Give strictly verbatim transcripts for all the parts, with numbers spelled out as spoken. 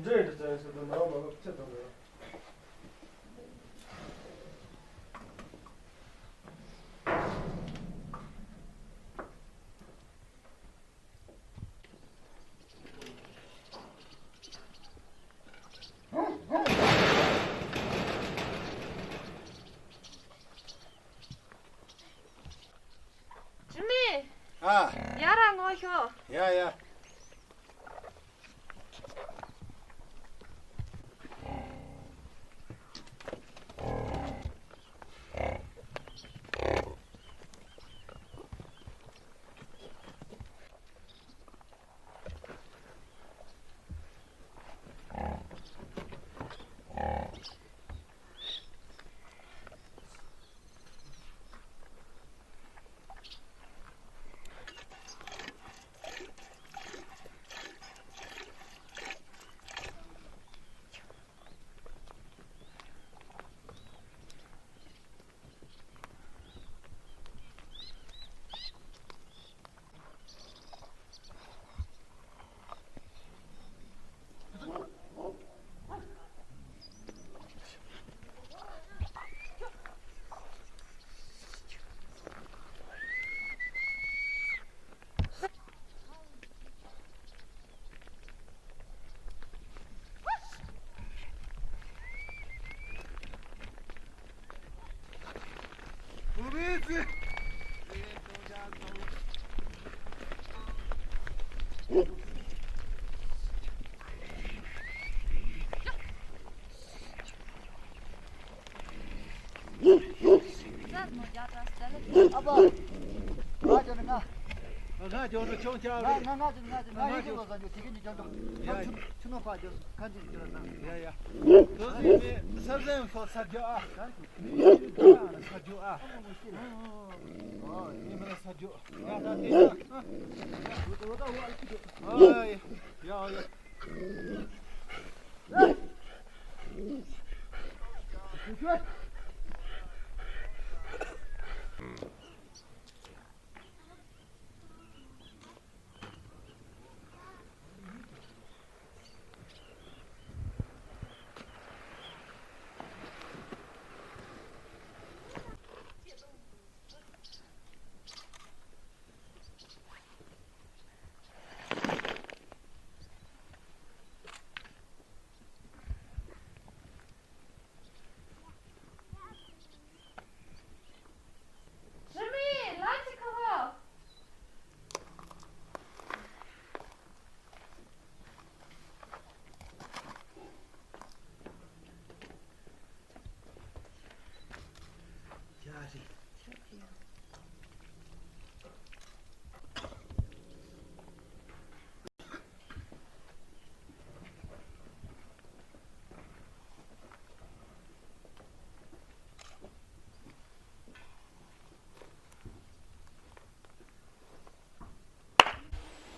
འདྲེ་འདྲ་ཅན་ཞིག་ཏུ་ནང་མ་ལོག་ཅི་དང་འདྲ། ཅི་མི། ཨ། ཡ་ར་ངོ་ཤོག་ཡ་ཡ། ཨ་ཕ། ང་ཅོ་ང་། ང་ཅོ་ཆུང་ཆུང་། ང་ང་ང་ཅོ་ང་ཅོ་ང་ཡིན་ཅོ་ལོ་ཟ་ཅོ་དེ་གི་ཉི་ཅོ་ཅོ། ཡ། ཆུ་ཆུ་ནོ་ཕ་ཅོ་ཁ་ཅིག་ཅོ་ན། ཡ་ཡ། དོ་སི་མེ་ས་ཟན་ཁོ་ས་ཇོ་ཨ། ས་ཇོ་ཨ། ཨོ་ཡིན་མ་ས་ཇོ། ཡ་ད་དེ་ཡ། ཨ་ཡ་ཡ།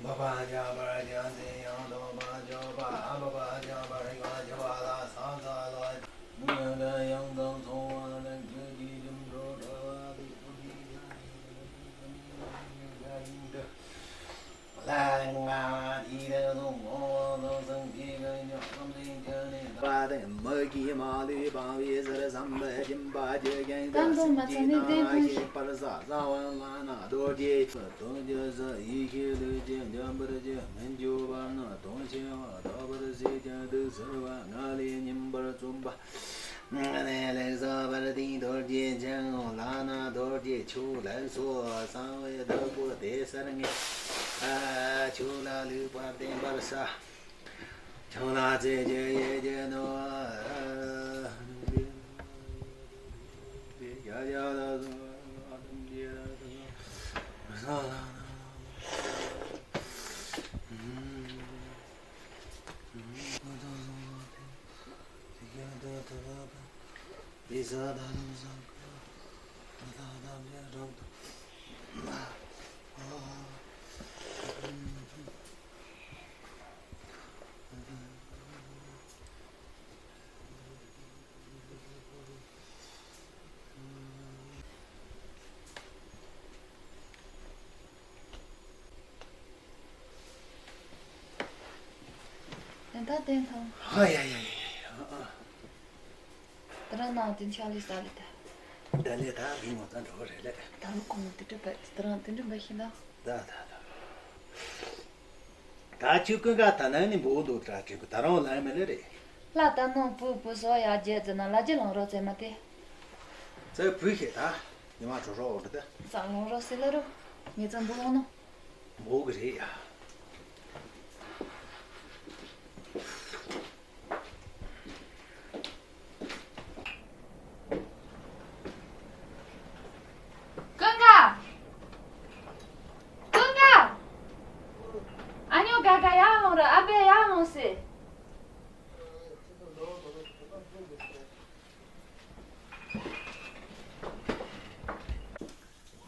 འཕགས་པ་རྒྱ་གར་རྒྱལ་མཚན་ཡང་དག་པར་བརྗོད་པ། ཨ་འཕགས་པ་རྒྱ་གར་ཡོངས་བྱེ་བ་ལ་ས་ས་ལ། ཡང་དག་ཚོགས་པ་ལ་ཁྱོད་ཀྱི་སྐྱབས་འགྲོ་གྲགས་པ་དེ་ཀུན་གྱི་ཕྱག་ཡིན་ཏུ། ལ་ང་དེ་རུ་ངོ་བོ་ཚང་གི་ག་ཉོ་ཁམས་ལེན་ཁྱོད་ནི་པ་དང་མི་གི་མ་ལུས་སྤང་བའི་ཟུར་ཙམ་པ་སྦྱིན་པ་བགྱི་ཀྱང་དག་སེམས་ཀྱི་ནང་ན་གཤེགས་པར་གསལ། ས་བོན་ལ་ན་རྡོ་རྗེ་དོན་བཅུ་ས་ཡེ་ཤེས་ལུས་ཀྱི་འཇམ་པར་བྱེད། མི་འགྱུར་བ་ན་དོན་ཆེ་བ་དག་པར་བྱེད་ཀྱང་དག་ཟེར་བ་ང་ལས་ཉིན་པར་བརྩོན་པ། ལེགས་སོ་བར་དུ་རྡོ་རྗེ་འཆང་ལ་ན་རྡོ་རྗེ་ཆུ་ལེགས་སོ་གསང་བའི་བདག་པོ་དེ་སར་ངེས། ཆུ་ལ་ལུས་པ་བརྟན་པར་བྱ། ཆུ་ལ་རྩེ་རྒྱུ་ཡེ་རྒྱུ་ནོ། ད་ ད་བསྟན་ཐང་། ཨ་ཡ་ཡ་ཡ་ཡ། ཨ་ཨ། ད་རང་ནང་དེ་ཆ་ལི་ས་ལི་ད། ད་ལས་ད་རིང་མོ་ད་འགྲོ་རེད་ལེ། ད་ལོ་གོང་དེ་འདྲ་བས་ད་རང་དེ་འདྲ་འབའ་ཤི་ན། ད་ད་ད། ད་ཁྱོད་ཀུན་དགའ་ད་ནང་ནས་འབོ་འདུག་དྲ་ཁྱོད་ཀྱི་ད་རང་ལ་མི་ལེ་རེད། ལ་ད་ནང་བུ་བུ་སོ་ཡ་རྒྱལ་ཙེ་ན་ལ་རྒྱལ་ལང་རོགས་ཙེ་མ་དེ། ཙེ་བུ་ཤེ་ད། ཉི་མ་གྲོ་རོགས་འོ་འདྲ་ད། ཙང་ལང་རོགས་ཟེ་ལ་རོ། ངེད་ཙམ་འབོ་ལང་ནོ། འབོ་གི་རེད་ཡ། ཀུན་དགའ། ཀུན་དགའ། ཨ་ཉོ་དགའ་དགའ་ཡར་ལོངས་ར། ཨ་བས་ཡར་ལོངས་སེ།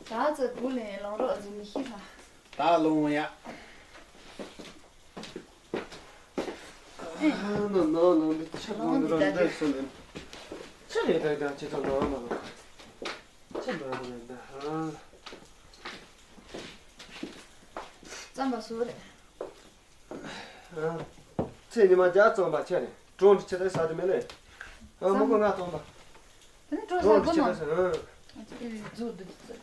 ད་ཚོ་བུ་ལེན་ལོང་རོགས་ཟིན་མི་ཤེས་ལ། ད་ལོང་ཡ། ཨ་ན་ན་ན་འདི་ཆ་གང་འདི་ར་འདི་སོ་ནས། ཆ་རེ་ད་ད་ཅི་ད་ན་ན་ན། ཆ་ན་ན་ན་ཧ། རྩམ་པ་སུ་རེད། ཚེ་ཉི་མ་རྒྱ་རྩམ་པ་ཆ་རེད། གྲོང་ཁྱེར་ཆེ་ད་ས་དེ་མེད་ལེ། ཨ་མོ་གོ་ང་རྩམ་པ། དེ་ནི་གྲོང་ས་གོ་ནོ། ཨ་ཅི་ཟོ་འདུག་ཅི་ཟེར།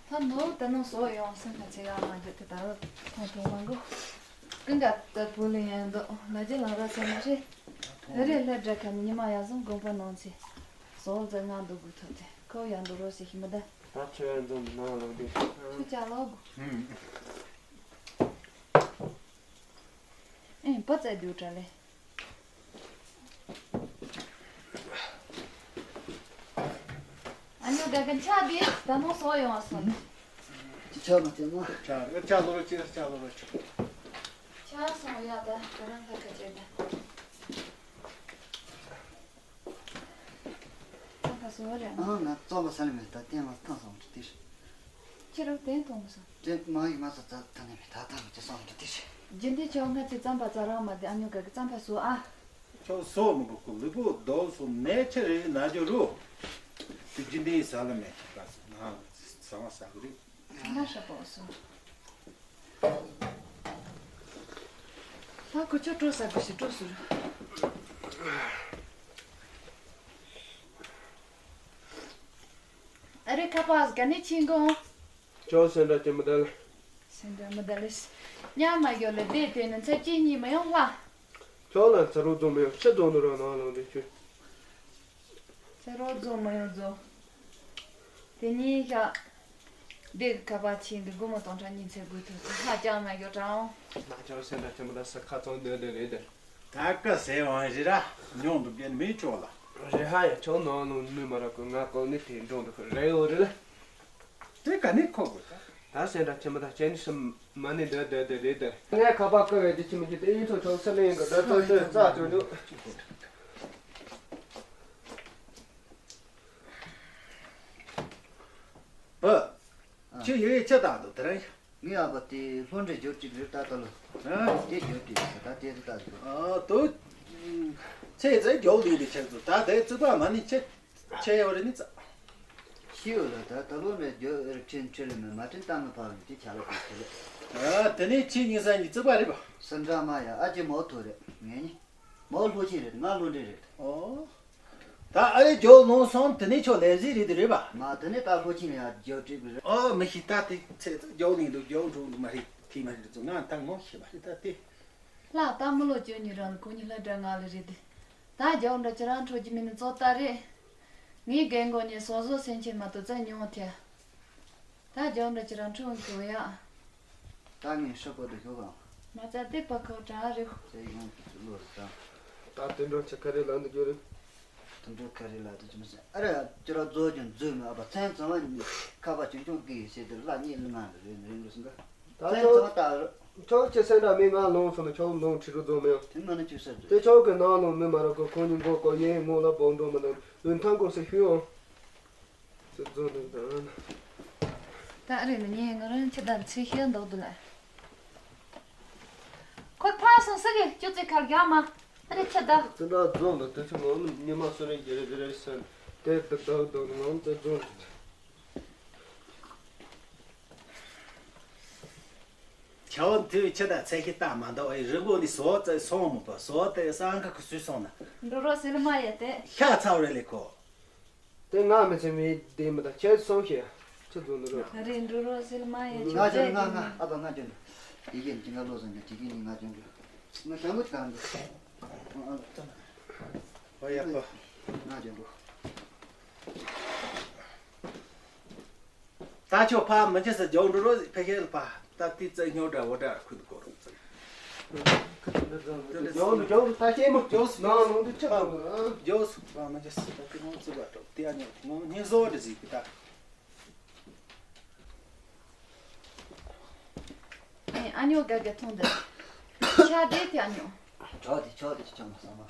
ད་ནོ་ད་ནོ་སོ་ཡོང་སེམས་ཁ་ཆེ་ཡ་མ་འཇོག་དེ་ད་རུ་ཐོང་ཐོང་མ་གོ། ཀུན་དགའ་ད་བུ་ལེན་ཡན་དོ་ལ་རྒྱ་ལང་ར་ཚེ་མ་རེད། རེ་ལྷ་དྲ་ཁ་ཉི་མ་ཡ་བཟང་དགོངས་པ་ནང་ཚེ། སོ་ཟ་ང་འདུག་དགོས་ཐོག་དེ་ཁོ་ཡ་འདུག་རོ་ཞེས་ཤི་མི་ད། ད་ཆོས་ཡ་འཛོམས་ནང་ལོག་དེ། ཆུ་ཅ་ལོག་དགོས། ཨུམ། ཨེ་པ་ཙ་དུ་དྲ་ལེ། ཨ་ཉོ་དགའ་གི་ཆ་དེ་ད་མོ་སོ་ཡོང་བ་སོང་། ཅི་ཆ་མ་ཅི་མ། ཆ་ཆ་ལོ་རོ་ཅི་ཆ་ལོ་རོ་ཅི། ཆ་སོང་ཡ་ད་ད་རང་ཁ་ཁ་ཅེ་ད། ད་ད་སོ་རེད། ཨ་ང་རྩོམ་པ་ས་ལ་མེད་ད་བསྟན་མ་ཐང་སོང་དུ་དེ་རེད། ཁྱེད་རང་བསྟན་གཏོང་མི་སོང་། དེ་མ་ཡིག་མ་ས་ཙ་ད་ནས་མེད་ད་ཐང་ཅི་སོང་དུ་དེ་རེད། རྒྱུན་ལྡན་ཆོག་ང་ཚོའི་རྩམ་པ་ཙ་རང་མ་དེ་ཨ་ཉོ་ག་གི་རྩམ་པ་སོ་ཨ། ཁྱོད་སོ་མི་འབུག་གི་ལུས་པོ་རྡོ་སོ་ནས་ཆེ་རེད་ན་ཅོ་རུ། དེ་རྒྱུན་ལྡན་ས་ལ་མེད་ད་ང་ཟ་བ་ཟ་གི་རེད། ང་ཧྲ་པོ་སོ། ལྷ་ཁུ་ཆོ་སྤྲོ་ས་གི་ཞིག་སྤྲོ་ཟུར། ཨ་རེ་ཁ་པར་ག་ནས་ཕྱིན་གོ། ཅོ་སེན་དྲ་ཅེ་མི་དལ། སེན་དྲ་མི་དལ་ལེ། ཉ་མ་ཡོ་ལེ་དེ་དེ་ནི་ཚེ་གཅིག་གཉིས་མི་ཡོང་ལ། ཅོ་ལ་ཚ་རོ་རྫོང་མི་ཡོང་ཕྱི་རྫོང་ནུ་ར་ནང་ལོང་དེ་ཆུ། ཚེ་རོ་རྫོང་མི་ཡོང་རྫོང་། དེ་གཉིས་ཤ། འདི་གི་ཁ་པར་ཆེན་འདི་སྒོར་མོ་སྟོང་ཕྲག་གཉིས་ཚེ་དགོས་ཐུག་ཚེ་ཧ་ཅང་མ་ཡོད་གྲང་། ན་ཅོ་སེན་དྲ་ཅེ་མི་དལ་ས་ཁ་ཚང་འདོད་འདོད་རེད་དེ། ད་ཀ་ཟེར་བ་རི་ར་ཉོང་འདུག་རྒྱན་མི་ཆོག་ལ། རེ་ཧ་ཡ་ཆོག་ནང་ལོང་ནུས་མ་ར་ཀོ་ང་ཀོ་ནི་དེ་འགྲོ་འདུག་རེ་ཡོད་རེད་ལ། དེ་ག་ནས་ཁོ་དགོས་ད། ད་སེན་དྲ་ཁྱིམ་པ་དང་ཁྱེད་ནི་སུ་མ་ནི་འདོད་འདོད་འདོད་རེད་དེ། ངས་ཁ་པར་བཀོད་པའི་དེ་ཁྱིམ་གྱི་དེ་ཡིན་ཚོ་ཆོག་སེ་ལེན་གི་འདོད་འདོད་འདོད་རྩ་ཆོག་འདུག་བུ། ཁྱོད་ཡོད་ཡོད་ཆ་དང་འདུག་དེ་རིང་། ངའི་ཨ་ཕ་དེ་ལྷོ་འདྲེ་རྒྱོབ་ཅིག་རེད་ད་ལྟ་ལོ། ཨ། དེ་རྒྱོབ་ཅིག་རེད་ད་དེ་རེད་ད་རྒྱོབ། ཨ་དོ། ཚེ་ཚེ་རྒྱོབ་ལིང་དེ་ཆགས་འདུག་ད་དེ་རྩིག་པ་མ་ནི་ཆེ། ཆེ་ཡོད་རེད་ནི་ཙ། ཤི་ཡོད་ལ་ད་ད་ལོ་མེད་རྒྱོབ་ཨེར་ཁྲིན་ཁྲི་ལི་མེད་མ་ཁྲིན་ཏང་མི་ཕ་ལ་མི་དེ་ཆ་ལ་དེ་ཆེ་ལེ། ཨ་དེ་ནས་ཁྱེད་གཉིས་ས་གཉིས་རྩིག་པ་རེད་པ། སེན་དྲ་མ་ཡ་ཨ་ཅེ་མོ་ཐོ་རེད་ངས་ནི། མོ་ལྷོ་ཆེན་རེད་ང་ལྷོ་འདྲེ་རེད། ཨོ། ད་ཨ་རེ་རྒྱོབ་ལོང་སོང་དེ་ནས་ཁྱོད་ལས་ཟིག་རེད་དེ་རེད་པ། མ་དེ་ནས་ད་ལྷོ་ཆེན་ཡ་རྒྱོབ་བྲིས་པ་རེད། ཨོ་མི་ཤེས་ད་དེ་ཚེ་རྒྱོབ་ལིང་འདུག་རྒྱོབ་འགྲོ་འདུག་མ་རེད་དེ་མ་རེད་ཚོ་ང་ད་ངོ་ཤེས་པ་རེད་ད་དེ། ལྷ་ད་མི་ལོ་བཅུ་གཉིས་རང་ལ་ཁོ་གཉིས་ལྷ་འདྲ་ང་ལ་རེད་དེ། ད་རྒྱོབ་འདྲ་ཁྱེད་རང་འཕྲོད་ཀྱི་མིན་ནི་ཙོ་ལྟ་རེད། ངའི་རྒན་གོ་ཉེ་སོ་སོ་སེམས་ཅན་མ་གཏོགས་རྩ་ཉུང་ཐལ། ད་རྒྱབ་འདྲ་ཅི་རང་འཁྲུངས་འཁྱོག་ཡ། ད་ངས་ཧྲི་པོ་དུ་ཤོག་གམ། མ་རྩ་དེ་པ་ཁོ་གྲང་རེད། ཚེ་ཡོང་གི་ཚུལ་ལོ་རེ་དང་། ད་དེ་འདྲ་ཆ་ཁ་རེ་ལ་འདུག་རྒྱུ་རེད། དེ་འདྲ་ཁ་རེ་ལ་དུ་ཅི་མི་སྲིད་ཨ་རེ། ཅི་ར་རྫོགས་ཀྱང་རྫོས་མི་ཨ་པ་མཚན་ཚང་མ་ཁ་པ་ཆུང་ཆུང་གི་ཟེར་དེ་ལ་གཉིས་ལ་ང་རེ་རེ་རེ་འགྲོ་སོང་ག་ད་མཚན་ཚང་མ་ད་རུ། ཁྱོད་ཀྱི་སེམས་ད་མི་ང་ལོང་སོང་ན་ཁྱོད་ལོང་ཁྲི་རུ་རྫོགས་མི་ཡོང་། དེ་ང་ནི་ཅི་ཟེར་རྫོགས། དེ་ཁྱོད་ཀྱི་ནང་ལོང་མི་མ་ར་གོ་ཁོང་གཉིས་མགོ་ཀོ་ཡེ་ངོ་ལ་བོང་འགྲོ་མི་ནང་ལུས་ཐང་གོ་སེ་ཤུ་ཡོང་། ད་ཨ་རེ་ནི་ངས་ང་རང་ཁྱེད་དང་ཚེ་ཤེས་འདུག་འདུག་ལ། ཁོ་ཕར་སོང་ས་གི་ཅུ་ཙི་ཁར་རྒྱག་མ་ཨ་རེ་ཁྱེད་ད། ཙི་འདྲ་རྫོང་ལ་དུས་ཚོད་ངང་ནི་ཉི་མ་སུ་རེ་འགྱེལ་རེ་འགྱེལ་རེ་སན་དེ་དུ་དག་དུ་ངང་ཙི་རྫོང་། ད་འོ་དུས་ཁྱི་དང་ཚེ་ཁྱི་ལྟ་མ་འདུག་ཨེ། རི་མགོ་ནས་ཟོག་བཙལ་སོང་མོ་པ་ཟོག་དེ་སང་ཁ་ཁུ་སུས་སོང་ན། འགྲོ་རོགས་ཟེར་མ་ཡ་དེ། ཤ་ཚ་བ་རེད་ལེ་ཁོ། དེ་ང་མི་ཚེ་མི་དེ་མི་ད་ཁྱེད་སོང་ཤེ། ཁྱེད་ཚོ་ནུ་རོགས། རེད་འགྲོ་རོགས་ཟེར་མ་ཡ་ང་ཅོ་ང་ང་ཨ་ད་ང་ཅོ་འདུག་དེ་གས་ཀྱི་ང་ལོ་སོང་ཀྱང་དེ་གས་ནི་ང་ཅོ་འདུག་ང་ཞང་མོ་གང་འདུག་ཨ་ད་ཨོ་ཡ་ཁོ། ང་ཅོ་འདུག་ད་ཁྱོད་ཕ་མི་ཁྱེད་ས་རྒྱག་འགྲོ་རོགས་ཕ་ཁྱེད་ལ་ཕ་ད་ཏི་རྩེ་སྨྱོ་འདྲ་བོ་འདྲ་ཁུལ་དུ་སྐོར་རོགས་ཚུལ། རྒྱག་འགྲོ་རྒྱག་འགྲོ་ད་ཁྱེད་མོ་རྒྱག་སུ་ནང་ལོང་དུ་ཆགས་འགྲོ་རྒྱག་སུ་ཕ་མི་ཁྱེད་ས་ད་ཏི་ངོ་ཚུལ་བ་འགྲོ་ཏི་ཨ་ཉོ་ངོ་སྙིང་བཟོ་འདྲ་ཟིག་གི་ད། ཨ་ཉོ་དགའ་དགའ་ཐོང་འདི་ཆ་དེ་ཏི་ཨ་ཉོ། གྲོགས་དེ་ཆོག་དེ་ཅི་ཅང་མ་བསམ་པ།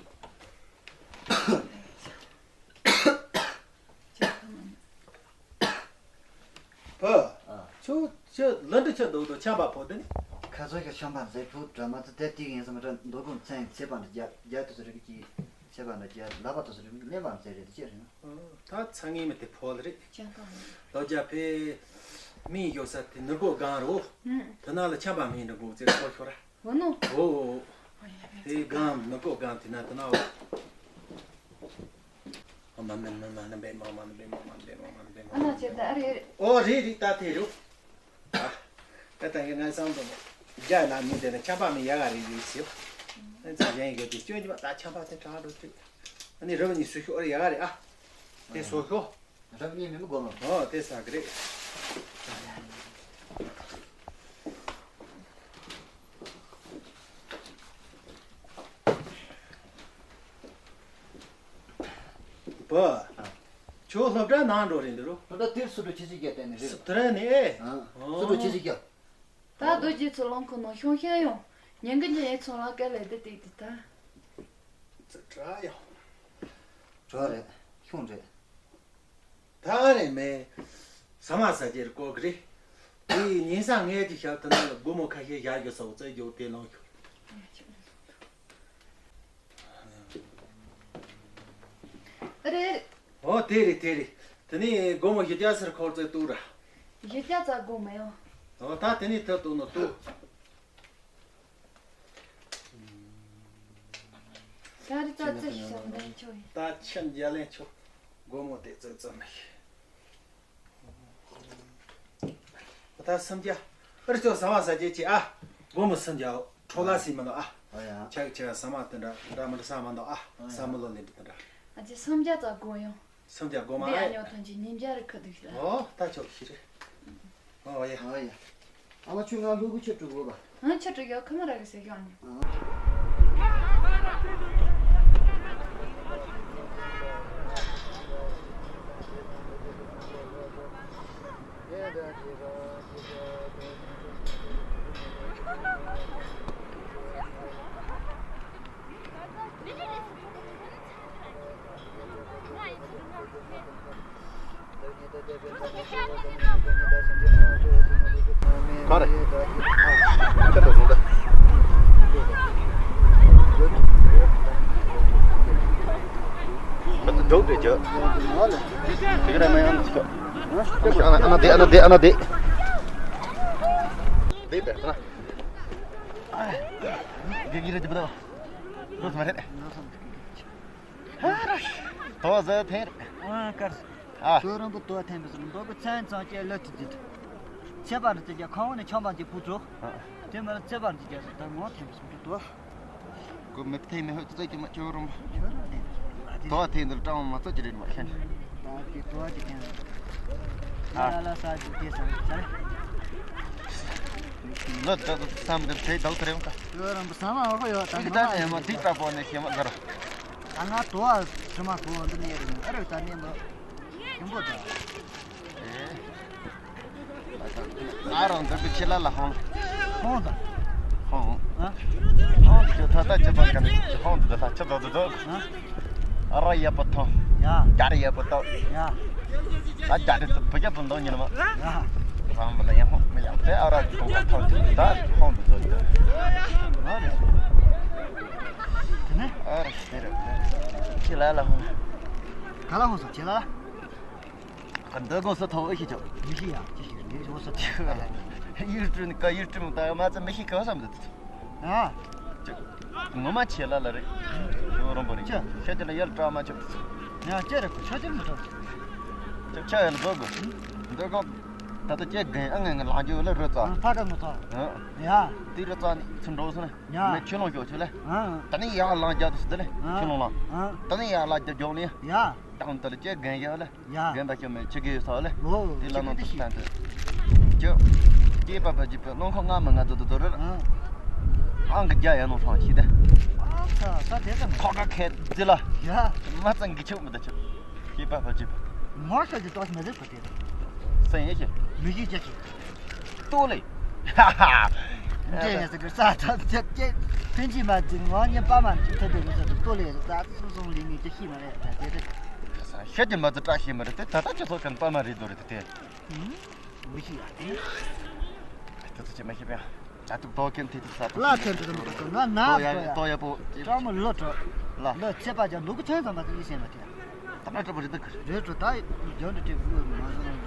བུ། ཨ། ཁྱོད་ཁྱོད་ལི་འདྲ་ཁྱོད་འདུག་འདུག་ཆམ་པ་ཕོག་དེ་ནི། ཁ་ཚོ་ཞིག་ཆམ་པ་མཛེས་ཕུག་འདྲ་མ་ཚོ་དེ་ཏིག་ཡིན་སམ་འདྲ་འདུག་གུང་མཚན་ཚེ་པ་འདྲ་རྒྱ་རྒྱ་དུ་ཟེར་གི་ཅི་ཚེ་པ་འདྲ་རྒྱ་ལ་པ་དུ་ཟེར་གི་ལེ་པ་མཛེས་རེད་དེ་ཅི་རེད་ན། ད་ཚ་ངེས་མི་དེ་ཕོག་ལེ་རེད། ལོ་རྒྱ་ཕེ་མི་ཡོད་ས་དེ་ནུ་གོ་སྒང་རོ། དེ་ན་ལ་ཆམ་པ་མི་འདྲ་གུང་ཚེ་ཁོ་ཤོར་ར། འོ་ནོ། འོ། དེ་སྒང་ནུ་གོ་སྒང་དེ་ན་དེ་ན་འོ། ཨ་མ་མ་མ་མ་ན་བེ་མ་མ་ན་བེ་མ་མ་ན་བེ་མ་མ་ན་བེ་མ་མ་ན་བེ་མ་མ་ཨ་ན་ཅེ་ད་རེ། ཨོ་རེ་རེ་ད་དེ་རུ། ཨ། ད་ད་ཡ་ང་སང་དུ་མོ། རྒྱ་ན་མི་དེ་ན་ཆམ་པ་མི་ཡ་ག་རེ་ཡོད་ཟེར། ཨ་ཙ་ཡན་ཡོད་དེ་སྐྱོན་གྱི་མ་ད་ཆམ་པ་དེ་གྲག་འགྲོ་དུས། ཨ་ནི་རབ་ཉི་སུ་ཤོ་ཨ་རེ་ཡ་ག་རེ་ཨ། དེ་སོ་ཤོ། རབ་གཉིས་མིན་གོ་མ། ཨོ་དེ་ཟ་གི་རེད། བུ། ཨ། ཁྱོད་སློབ་གྲྭ་ནང་འགྲོ་རེད་འདི་རུ། སློབ་གྲྭ་དེར་སུ་འགྲོ་ཆེ་ཆེ་རྒྱག་དེ་ནི་རེད། སུ་དེ་ར་ནི་ཨེ། ཨ། སུ་འགྲོ་ཆེ་ཆེ་རྒྱག་ད་རྡོ་རྗེ་ཚོ་ལོང་ཁོ་ནོ་ཤོང་ཤེས་ཡོང་། ཉན་གི་ཉན་ཚོང་ལ་སྐད་ལས་དེ་ཏིག་ཏིག་ད། ཙི་དྲག་ཡོང་། གྲོགས་རེད། ཁྱུང་རེད། ད་རེད་མེད། ཟ་མ་ཟ་རྒྱུར་བཀོག་གི་རེད། དེ་ཉིན་སང་ངས་ཀྱི་ཞབས་ཏུ་ན་ལ་སྒོར་མོ་ཁ་ཤས་བཞག་རྒྱུ་ས་བོ་བཙལ་རྒྱུ་དེ་ལོང་ཤོར། རེད། ཨོ་དེ་རེད་དེ་རེད། དེ་ནས་སྒོར་མོ་བཞི་བརྒྱ་ཟེར་ཁོར་ཚོས་གཏུག་ར། བཞི་བརྒྱ་ཙམ་སྒོར་མོ་ཡོང་། ཨོ་ད་དེ་ནས་ཐབས་གཏུག་ནོ་གཏུག་ད་རི་ཙག་ཙིག་ཞིག་བཞག་འདོན་ཆོག་ཡིན། ད་ཕྱི་འཇལ་ལེན་ཆོག་སྒོར་མོ་དེ་ཙིག་ཙིག་མི་ཤེས། ད་སུམ་བརྒྱ། ཨ་རི་ཚོ་ཟ་མ་ཟ་རྒྱུ་ཅི་ཨ། སྒོར་མོ་སུམ་བརྒྱ་འཕྲོ་ལ་སྲིད་མི་འདུག་ཨ། ཨ་ཡ། ཆག་ཆག་ཟ་མ་དེ་འདྲ་འདྲ་མི་འདྲ་ཟ་མ་འདུག་ཨ། ཨ་ཡ། ཟ་མི་ལོ་ནི་འདི་དེ་འདྲ། ཨ་ཅེ་སུམ་བརྒྱ་ཙམ་སྒོར་ཡོང་། སུམ་བརྒྱ་སྒོར་མ་འདི་ཨ་ཨ། ཉོ་ཐོན་གྱི་ཉིན་བརྒྱ་རེ་ཁུ་འདུག་ཤི་ལ། ཨོ་ད་ཆོག་ཤི་རེད། ཨོ་ཡ། ཨོ་ཡ། ཨ་མ་ཆུ་ང་ལུ་གུ་ཆུ་དྲུག་གོ་བ། ཨ་ཆུ་དྲུག་ཡོད་ཁ་མ་ར་གི་ཟེར་ཡོང་ནི། ཨ། ག་རེ། ཁྱེད་ཚོ་བཟུང་ད། ཁྱེད་ཚོ་འཇོག་དེ་རྒྱ། དེ་ག་རེ་མ་ཡང་ཅི་ག་ཨ་ན་དེ་ཨ་ན་དེ་ཨ་ན་དེ། དེ་བས་ན། དེ་གི་རེ་དེ་བས་ན། རོ་ཐ་མ་རེད། ཧ་ར། དོ་ཟ་ཐེར། ཨ་ཀར། ཨ། ཁྱོད་རང་པོ་དོ་ཐེན་པ་སོང་མདོ་གི་ཚན་ཚང་ཅེ་ལ་ཏི་ཏི། ཚེ་པ་རི་ཏི་ཀྱ་ཁང་བ་ནི་ཆང་པ་ཅེ་བུ་ཚོ། ཨ། དེ་མ་ལ་ཚེ་པ་རི་ཏི་ཀྱ་ད་ངོ་ཐེན་པ་སོང་དོ། ཀུ་མི་ཐེ་མི་ཧོ་ཙེ་ཀྱི་མ་ཅོ་རོམ། ཁྱོད་རང་ཐེན། དོ་ཐེན་དུ་ཀྲང་མ་ཙོ་ཅི་རེད་མ་ཤན། ད་ཀྱི་དོ་ཅི་ཐེན། ཨ། ལ་ལ་ས་ཅི་ཏེ་སང་ཚར། ལོ་ད་ད་སམ་དེ་ཕེ་དལ་ཐ་རེ་མ་ཁ། ཁྱོད་རང་པོ་སམ་ཨ་ཧོ་ཡོ་ད་ཏིག་ད་ནས་མ་ཏིག་ད་པོ་ནས་ཤེས་མ་ཟར། ད་ང་དོ་ཨ་ཚེ་མ་ཁོ་འདི་ནས་རེད་ཨ་རེ་ད་ནས་མ་ཡོང་པོ་ད། ཨ་རང་འདི་གི་ཆེ་ལ་ལ་ཧོང་། ཧོང་ད། ཧོང་ཨ། ཧོང་འདི་ད་ད་ཅི་པ་ག་ནས་ཧོང་འདི་ལ་ཆ་ད་ད་ད། ཨ། ཨ་ར་ཡ་པ་ཐོ། ཡ། ཀ་ར་ཡ་པ་ཐོ། ཡ། ད་ཀ་ར་ཐོ་བུ་ཀ་པུ་འདོ་ཉི་མ། ཡ། རང་མ་ལ་ཡ་ཧོང་མི་ཡ་དེ་ཨ་ར་གི་ཐོ་ཐོ་ད་ཧོང་དུ་ཐོ། ཨ་ར་དེ་ར་ཁྱི་ལ་ལ་ཧོང་། ག་ལ་ཧོང་སོ་ཁྱི་ལ། ག་འདི་གོང་ས་ཐོ་ཨེ་ཤི་ཆོ། མི་ཤི་ཡ་ཅི་ཤི་རེད་ཧོང་ས་ཁྱི་ལ། ཡིག་སྤྲོད་ནི་ཀ་ཡིག་སྤྲོད་མི་ད་མ་ཚད་མི་ཤེས་ག་བསམ་འདུག་ཨ། ཅི། ངོ་མ་ཆེ་ལ་ལ་རེད། ཡོ་རོང་པོ་རེད། ཅི། ཤ་ཅི་ལ་ཡར་སྐྲག་མ་ཆོག་ཡ་ཅི་རེད་ཁོ་ཤ་ཅི་མི་འགྲོ། ཅི་ཆ་ཡར་འགྲོ་དགོས། འགྲོ་དགོས། ད་ལྟ་ཅི་རྒན་ཨ་ངས་ངས་ལངས་རྒྱུ་ལ་རོལ་ཙ། ཨ་ཕ་ག་ངོ་ཚ། ཨ། ཡ། དེ་རོལ་ཙ་ནི་ཚུར་འགྲོ་སོང་ན། ཡ། མི་ཆུ་ལོང་ཞོག་ཆུ་ལ། ཨ། ད་ནི་ཡར་ལངས་རྒྱུ་དུ་སུ་དེ་ལ། ཨ། ཆུ་ལོང་ལ། ཨ། ད་ནི་ཡར་ལངས་རྒྱུ་མགྱོགས་ནི། ཡ། ད་ནི་ད་ལ་ཅི་རྒན་ཡ་ལ། ཡ། རྒན་པ་ཁྱོད་མི་ཆི་གི་ཡོད་ས་ལེ། ཨོ། དེ་ལ་ནང་དུ་བསྟན་ཏེ། ཅི། སྐྱེས་པ་ཕ་གཅིག་པའི་རླུང་ཁོག་ང་མི་ང་དུ་དུ་དུ་རེད། ཨང་གི་རྒྱ་ཡ་ནོ་ཧྲང་ཤི་དེ། ཨ་ས་ས་དེ་ཙམ། ཁོག་ཁ་ཁད་ཙི་ལ། ཡ། མ་ཙང་གི་ཆུག་མི་ད་ཆུག་སྐྱེས་པ་ཕ་གཅིག་པའི། མོ་ཤ་གི་ཏོག་མི་རེད་པ་དེ། སེང་ཡེ་ཤེ། མི་གི་རྒྱ་ཆུ། ལྟོ་ལེ། ཧ་ཧ། འདྲེ་ཡ་ཟེར་གི་ས་ཐོབ་ཅེ་ཅེ། ཕན་ཅི་མ་ཅི་ངོ་ཉེ་པ་མ་ཅི་ཐོབ་པའི་ལོ་ས་ཏོ་ལེ་ས་སུ་སུ་ལི་མི་ཅི་ཤི་མ་རེད་ད་དེ་རེད། ཤ་ཅི་མ་ཙི་བཀྲ་ཤིས་མ་རེད་དེ་ད་ལྟ་ཅི་ཚོ་གན་པ་མ་རེད་དོ་རེད་དེ། ཧུམ། མི་ཤི་ཡ་དེ། དེ་ཚོ་ཅི་མ་ཤི་པ་ཡ། ད་ཐུག་ཏོ་ཀེམ་དེ་དེ་ས་ཏོ། ལ་ཐེན་དུ་དུ་ང་ན་ཏོ་ཡ་ཏོ་ཡ། ཏོ་ཡ་པོ། ཀྲང་མོ་ལོ་ཏོ། ལ། ལ་ཚེ་པ་ཅན་ལུ་གུ་ཐེན་ཙམ་པ་དེ་ཡི་ཤེས་མ་ཐེ། ད་ན་ཏོ་པོ་རེད་དུ་ཁུ། རེད་ཏོ་ད་ཡོན་ཏུ་ཏེ་བུ་མ་ཟོ་ན།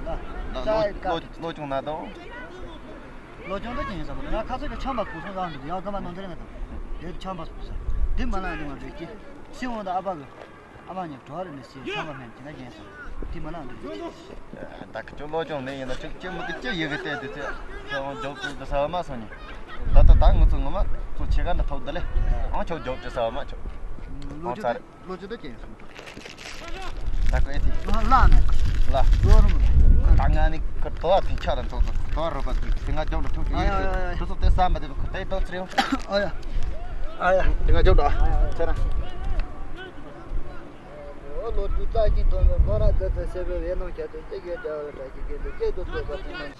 ལ། ལ་ལོ་ལོ་ལོ་ཅུང་ན་དོ། ལོ་ཅུང་ད་ཅི་ཡིན་ས་མ་ན་ཁ་ཚོ་གི་ཆམ་པ་གུ་སོང་རང་འདུག་ཡང་ག་མ་ནང་དེ་རེད་ང་དང་། དེ་ཆམ་པ་གུ་སོང་། དེ་མ་ན་ནི་མ་རེད་ཀི། སི་འོང་ད་ཨ་པ་གི། ཨ་མ་ཉིད་གྲོགས་རེ་ནས་སི་ཆམ་པ་མེད་ཀྱི་ན་རྒྱན་སོང་། དེ་མ་ན་འདུག་ད་ཁི་ཆོ་ལོ་ཅུང་ནས་ཡིན་ན་ཅིག་ཅིག་མི་གི་ཅི་ཡི་གི་བལྟས་དུས་ཚེ། ཁྱོད་འོང་མགྱོགས་དུས་དུ་ས་བ་མ་སོང་ནི། ད་ལྟ་ད་ངུ་ཚོ་ངུ་མ་ཚོ་ཆེ་ག་འདྲ་ཐོབ་འདི་ལེ། ཨང་ཁྱོད་མགྱོགས་དུས་ས་བ་མ་ཆོག་ཨང་ཚར། ལོ་ཅི་ད་ཅན་སོང་། ད་ཁོ་ཨེ་ཐི། ང་ལ་ནི། ལ། ལོ་རུ། ད་ང་ནི་ཁོ་དོ་བ་ཐིག་ཆ་ར་འདུག་དོ་བ་རུ་པ་ཟིག་དེ་ང་ལྗོངས་ལ་ཐུག་ཅིག་ཡོད་ཤི། དུ་སོ་དེ་ས་མ་དེ་ཁོ་དེ་དོ་ཚེ་རིང་། ཨ་ཡ། ཨ་ཡ། དེ་ང་ལྗོངས་ལ། ཚེ་ར། ཨོ་ལོ་དུ་ཙ་ཅིག་དོ་ནོ་ཁོ་ར་ཙེ་ཙེ་སེ་བེ་ཝེ་ནོ་ཁྱ་དེ་ཅེ་གེ་ཏྲ་བ་ཏྲ་ཅིག་གེ་དེ་ཅེ་དོ་དོ་པ་དེ་ནང་།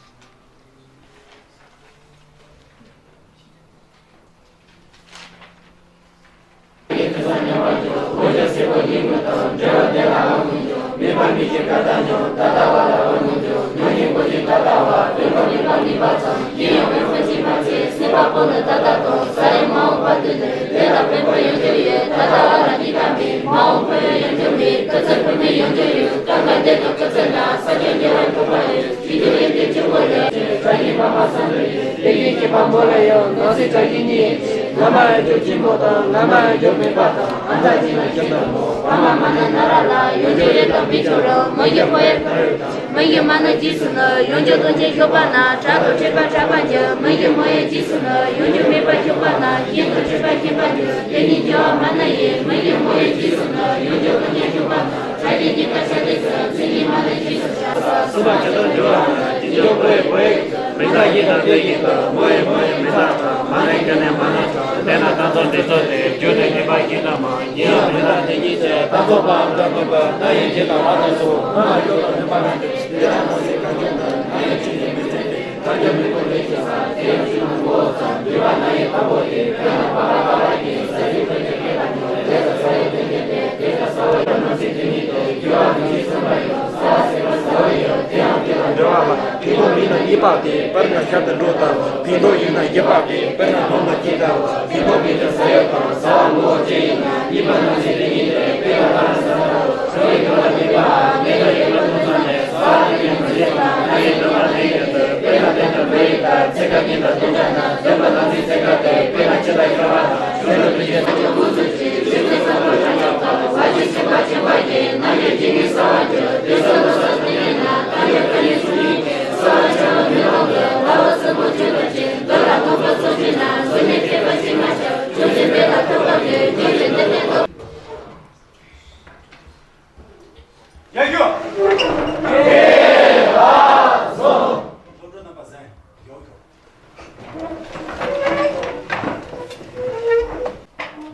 གསུམ་པ་ཇི་ལྟར་འགྱུར་བ་ན་ཇི་འགྱུར་བོད་ཡིག་བོད་ཡིག་མི་རྟག་ཡིན་དང་དེ་ཡིན་དང་མོ་ཡི་མོ་ཡི་མི་རྟག་དང་མ་ནས་ཀྱང་ནས་མ་ན་ཆོག་དེ་ན་ད་ཚོ་འདི་ཚོ་དེ་རྒྱུ་ནས་ངེས་པ་ཡིན་དང་མ་ཡིན་ཡང་མི་རྟག་དེ་ཉིད་ཅེས་ད་ཚོ་པའམ་ད་ཚོ་པ་ད་ཡིན་གྱི་དང་ཨ་ད་ཚོ་ང་ལ་སྐྱོ་དང་མི་པ་ན་དེ་ན་མ་ཟེར་གང་བྱུང་དང་ང་ཡང་ཅི་ནས་མི་ཚེ་དེ་ད་རྒྱ་མི་པོ་ལས་ཀྱི་ས་དེ་ཡང་ཅི་ན་མོ་ཙམ་འདུས་པ་ན་ཡི་ད་བོ་དེ་དེ་ན་པ་པ་པ་པ་ཡི་ས་ཡི་པ་ཡི་དེ་ད་མོ་དེ་ད་ས་ཡི་དེ་དེ་དེ་དེ་ད་ས་བ་ཡི་ན་ཚེ་དེ་ཉིད་དེ་རྒྱུ་བ་ནི་ཅི་སེམས་པ་ཡི་ས་བ་སེམས་པ་ས་བ་ཡི་དེ་ཡང་དེ་ལ་འགྲོ་བ་ལ། ཕན་ཐོགས་མེད་ན་གཉིས་པ་སྟེ་དཔེར་ན་ཤར་དུ་འགྲོ་ལྟ་བུ། ཕན་ཐོགས་ཡོད་ན་བཞི་པ་སྟེ་དཔེར་ན་ལོང་དང་སྐྱིད་ལྟ་བུ། ཕན་ཐོགས་མེད་ན་ས་ཡོད་དང་ས་བ་ངོ་བོ་ཅན་ཡིན་ན་གཉིས་པ་ན་ཚེ་དེ་ཉིད་དེ་དཔེར་ན་ལྷ་ན་ས་ལྟ་བུ། ས་ཡོད་ཡོད་པ་གཉིས་པ་ངེས་དང་ཡོད་པ་དུ་ཚང་ནས་ས་བ་དེ་ཉིད་མ་ཡིན་ལ་ན་ཡོད་འདོད་པ་ན་ཡོད་དེ་དཔེར་ན་དེ་ལྟར་མ་ཡིན་ལྟར་ཚེ་ཀ་གཉིས་དང་དུ་འདྲ་ན་འདོད་པ་ན་ཚེ་ཚེ་ཀ་དེ་དཔེར་ན་ཅི་ལྟར་ཤར་བ་དང་ཤར་དུ་འདུ་བྱེད།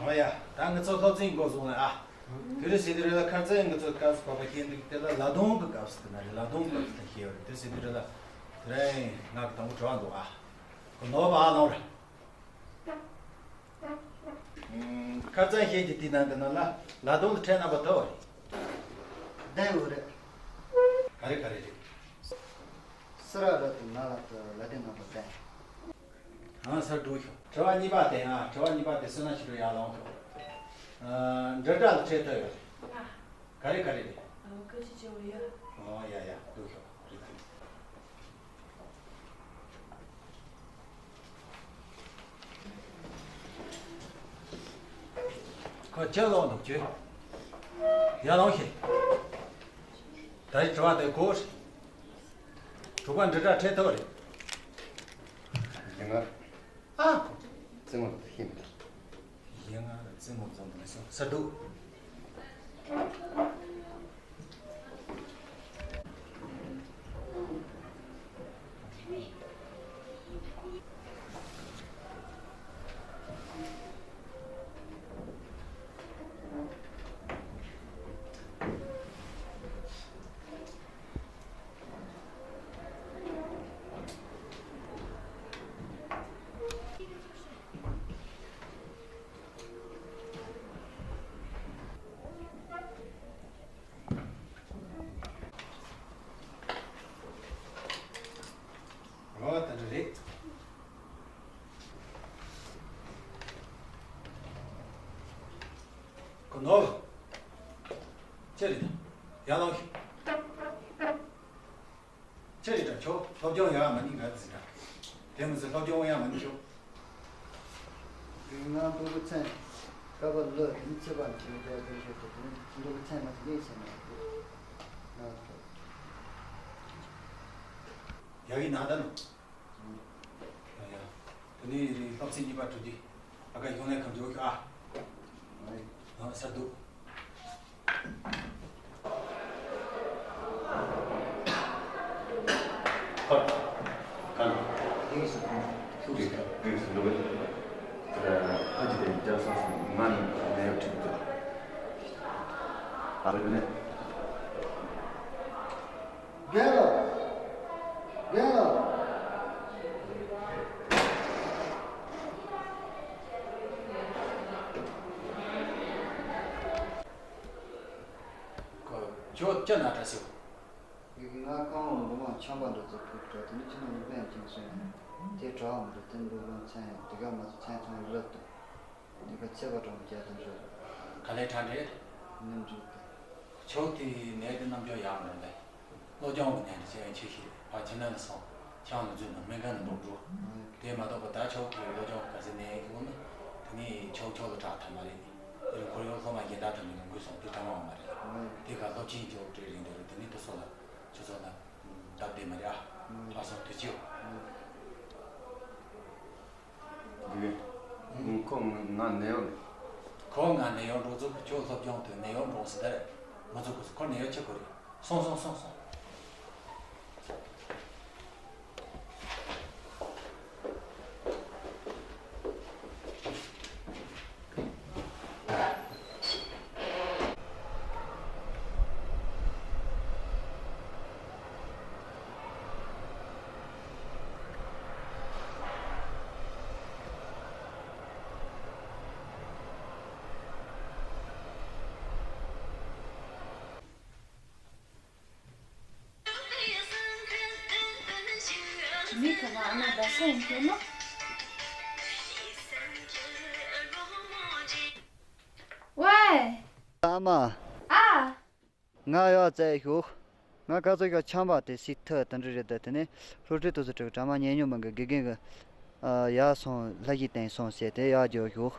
ཨོ་ཡ། ད་ང་ཚོ་སློབ་ཚན་འགོ་བཟུང་ལ་ཨ། དེ་རིང་ཟེར་དུས་རེ་ལ་ཁ་རྩང་ང་ཚོ་སྐབས་སུ་བབས་པ་མཁན་འདུག་དེ་ལ་ལ་དོང་གི་སྐབས་སུ་དེ་ན་རེད། ལ་དོང་སྐབས་སུ་དེ་ཤེས་ཡོད་རེད། དེ་ཟེར་དུས་རེ་ལ་དེ་རིང་ང་གི་དང་པོ་དྲི་བ་འདུག་ཨ། གོ་ནོར་བ་ཨ་ལོང་ར། ཁ་རྩང་ཤེས་ཀྱི་དེ་ན་འདི་ན་ལ་ལ་དོང་དུ་ཁྲལ་རྣམ་པ་དོ་རེད། བདེན་ཡོད་རེད། ག་རེ་ག་རེ་རེད། སི་ར་ར་དུ་ན་ལ་དུ་ལ་དེ་རྣམ་པ་བདེན། ཨང་སར་འགྲོ་ཤོག་དྲི་བ་གཉིས་པ་དེ་ཨ། དྲི་བ་གཉིས་པ་དེ་སེ་ན་ཕྱི་དྲོ་ཡར་ལངས་ཤོག་ཨ། འདྲ་འདྲ་ལ་ཁྲལ་ཐོབ་ཡོད་རེད། ཨ། ག་རེ་ག་རེ་རེད། ཨ། ཁ་ཆེ་ཆེ་བོ་ཡོད། ཨོ་ཡ་ཡ་འགྲོ་ཤོག་རེད་དེ། ཅི་ལོག་འདུག་ཁྱོད། ཡར་ལོངས་ཤིག་ད་རེས་དྲི་བ་དེ་གོ་རེད། དྲུག་པ་འདྲི་སྒྲ་འཕྲད་ཐུབ་རེད། ཡིན་ང་། ཨ་ཁོ། རྩེད་མོ་ལ་ཤེས་མི་འདུག་ཡིན་ང་རྩེད་མོ་བཟོ་འདུག་ལས་སོ་ས་འདུག་ཨོ་ད་འདྲ་རེད། ཁོ་ནོར། ཅི་རེད་ད། ཡར་ལོངས་ཤིག་ཅི་རེད་ད་ཁྱོད་སློབ་སྦྱོང་ཡག་མ་ནི་ག་ཟིག་ད། དེ་མི་ཟེར་སློབ་སྦྱོང་ཡག་མ་ནི་ཁྱོད། ང་འབྲུག་གི་མཚན། ཀ་པ་ལོ་རིན་ཆེ་བ་འདི་རྒྱལ་དུ་ཞུ་དེ་འབྲུག་གི་མཚན་མ་དེ་ཡིན་ཟེར་ན། ང་ཚོ། ཡག་གི་ན་ད་ནོ། ཡ་ཡ། དེ་ནས་རེད་སློབ་ཚན་གཉིས་པ་གྲུབ་རྗེས། ཨ་ཀ་ཡོང་ལས་ཁམས་འཇོག་ཤོག་ཨ། ཨ་ས་འདུག་ཧོ། གང་། དེ་གིས་ཐུག་རེད་ད། དེ་གིས་འགྲོ་གི། ཨ་ཅི་དེ་རྒྱབ་སོང་སོང་ང་ནི་ནས་ཡོད་ཁྲིད་ཀྱི། ཨ་རེ་ནས། རྒན་ལགས། རྒན་ལགས། ཁོ་ཁྱོད་ཅི་ན་དྲ་སོ། ཡི་གེ་ང་རྐང་བ་མགོ་མ་ཆམ་པ་འདྲ་ཚོ་ཕུག་དྲ་དེ་ནི་ཁྱི་ནང་ནི་པན་ཅིང་སོང་། དེ་གྲ་བ་མི་འདུག་དེ་འདུག་ལོ་མཚན་དེ་ག་མ་ཚོ་མཚན་ཚང་རི་ལབ་འདུག་དེ་ག་ཚེ་བ་གྲོང་རྒྱལ་དང་འཇོག་ག་ལེ་ཁྲ་འདྲེ། ནམ་འཇུག་གི། ཆོག་དེ་ནས་དེ་རྣམ་འགྱུར་ཡག་མི་འདུག་ལེ། སློབ་སྦྱོང་གི་ནས་འདི་ཆེ་ཆེ་ཤི་རེད་ཕ་ཁྱིམ་ནང་ལ་སོང་ཁྱང་ལ་འཛུལ་ནས་སྨན་ཁང་ནས་འབོག་འགྲོ། དེ་མ་གཏོགས་པ་ད་ཆོག་གི་སློབ་སྦྱོང་ག་ཚད་ནས་ཡོང་ན་དེ་ནས་ཆོག་ཆོག་ལ་དྲག་ཐབས་མ་རེད། དེ་རིང་ཁོར་ཡོང་སློབ་མ་གཞན་དག་དང་ནས་ཡོང་དགོས་སོང་དེ་ཐབས་མ་མ་རེད། དེ་ག་སློབ་ཆེན་ཆོག་གྲས་རིང་དེ་རུ་དེ་ནས་དུ་སོ་ལ་ཆུ་ཚོད་ལ་སྟབས་བདེ་མ་རེད་ཨ། ལགས་སོ་དུ་ཅིའོ། དགེ་རྒན། ཁོ་ང་ནད་གཡོག་རེད། ཁོ་ང་ནད་གཡོག་འགྲོ་ཚུགས་ཁྱོད་སློབ་སྦྱོང་དུ་ནད་གཡོག་འགྲོ་སྲིད་ད་རེད། མ་ཚུགས་ཁོ་ཁོ་ནད་གཡོག་ཆེ་ཁོ་རེད། སོང་སོང་སོང་སོང་། མི་ཁ་མ་ཨ་མ་ད་སེམས་ཁྱོད་ནོ། ཝེ། ཨ་མ། ཨ། ང་ཡག་བཙལ་ཤོག་ང་ཁ་ཚོ་ཡག་ཆམ་པ་དེ་སིག་ཐག་དེ་འདྲ་རེད་ད་དེ་ནས་སློབ་ཁྲིད་དུ་སུ་དྲུག་གྲ་མ་ཉན་ཉོ་མི་འགའ་དགེ་རྒན་གི་ཡག་སོང་ལྷ་ཞིག་བསྟན་སོང་ཟེར་དེ་ཡག་འཇོག་ཤོག་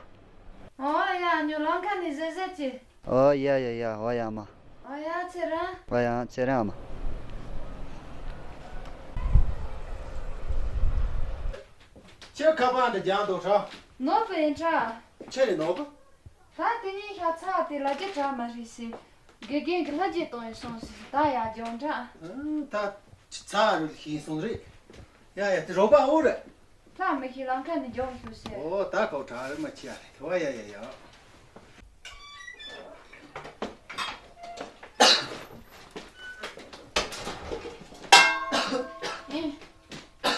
ཨོ་ཡ་ཉོ་ལང་ཁ་ནས་ཟེར་ཟེར་གྱི། ཨོ་ཡ་ཡ་ཡ་ཨོ་ཡ་མ། ཨོ་ཡ་ཚེ་རིང་། ཨོ་ཡ་ཚེ་རིང་ཨ་མ། ཁྱེད་ཁ་པར་འདི་རྒྱག་འདུག་ཧྲ། ནོར་བུ་ཡིན་ཁྲ། ཁྱེད་རེད་ནོར་བུ། ད་དེ་ནས་ཤ་ཚ་དེ་ལ་རྒྱ་གྲགས་མ་རེད་ཟེར། དགེ་རྒན་གྱི་ལྷ་རྗེ་གཏོང་ཡོད་སོང་ཟེར་ད་ཡ་རྒྱང་གྲགས། ད་ཚ་རུ་ཤེས་སོང་རེད། ཡ་ཡ་དེ་རོགས་པ་འོ་རེད། ལྷ་མི་ཤེས་ལང་ཁ་ནས་རྒྱང་ཞུ་ཟེར། ཨོ་ད་ཁོ་གྲགས་རེད་མ་ཆེ་ཡ་རེད་བ་ཡ་ཡ་ཡ།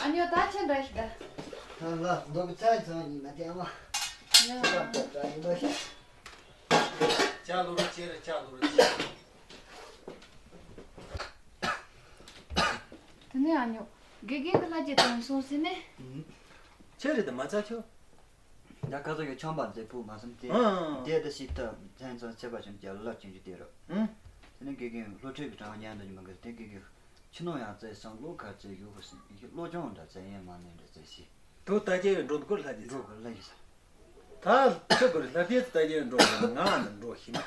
ཨ་ཉོ་ད་ཆེན་འདྲ་ཞིག་ད། ལ་མདོ་གི་ཚན་ཚང་ཡིན་ན་དེ་ཨ་མ། ཡ། ཚེ་དང་འདྲ་ཡིན་པ་ཞིག་ཅ་ལོ་ར་ཅེ་ར་ཅ་ལོ་ར་ཅེ། དེ་ནས་ཨ་ཉོ། དགེ་རྒན་གྱི་ལྷ་རྗེ་དང་སོང་ཟིན་ནས། ཆེ་རེད་དམ་ཚ་ཁྱོད། ད་ཁ་ཚོ་ཡོད་ཆམ་པ་མཛེས་པོ་མ་སོང་དེ། ཨང་། དེ་ད་ཞིག་ད་མཚན་ཚང་ཚེ་བ་ཆུང་ཅག་ལབ་ཅིང་ཅི་དེ་ར། ཨང་། དེ་ནས་དགེ་རྒན་སློབ་ཁྲིད་ཀྱི་གྲངས་ཉན་དུ་ཉི་མ་གི་དེ་དགེ་རྒན་ཕྱི་ནང་ཡང་བཙལ་སང་ལོ་ཁ་བཙལ་ཡོད་གི་སིན་ཡི་སློབ་སྦྱོང་འདྲ་བཙལ་ཡན་མ་ནས་འདྲ་བཙལ་སི། དུ་ད་ཅེ་འགྲོ་དགོས་ལྷ་རྗེ་འགྲོ་གི་ལྷ་ཡི་ས། ད་ཁྱོད་ཀྱི་ལྷ་ལྡན་ལྟ་རྒྱལ་འགྲོ་ན་ང་ནི་འགྲོ་ཤེས་མ།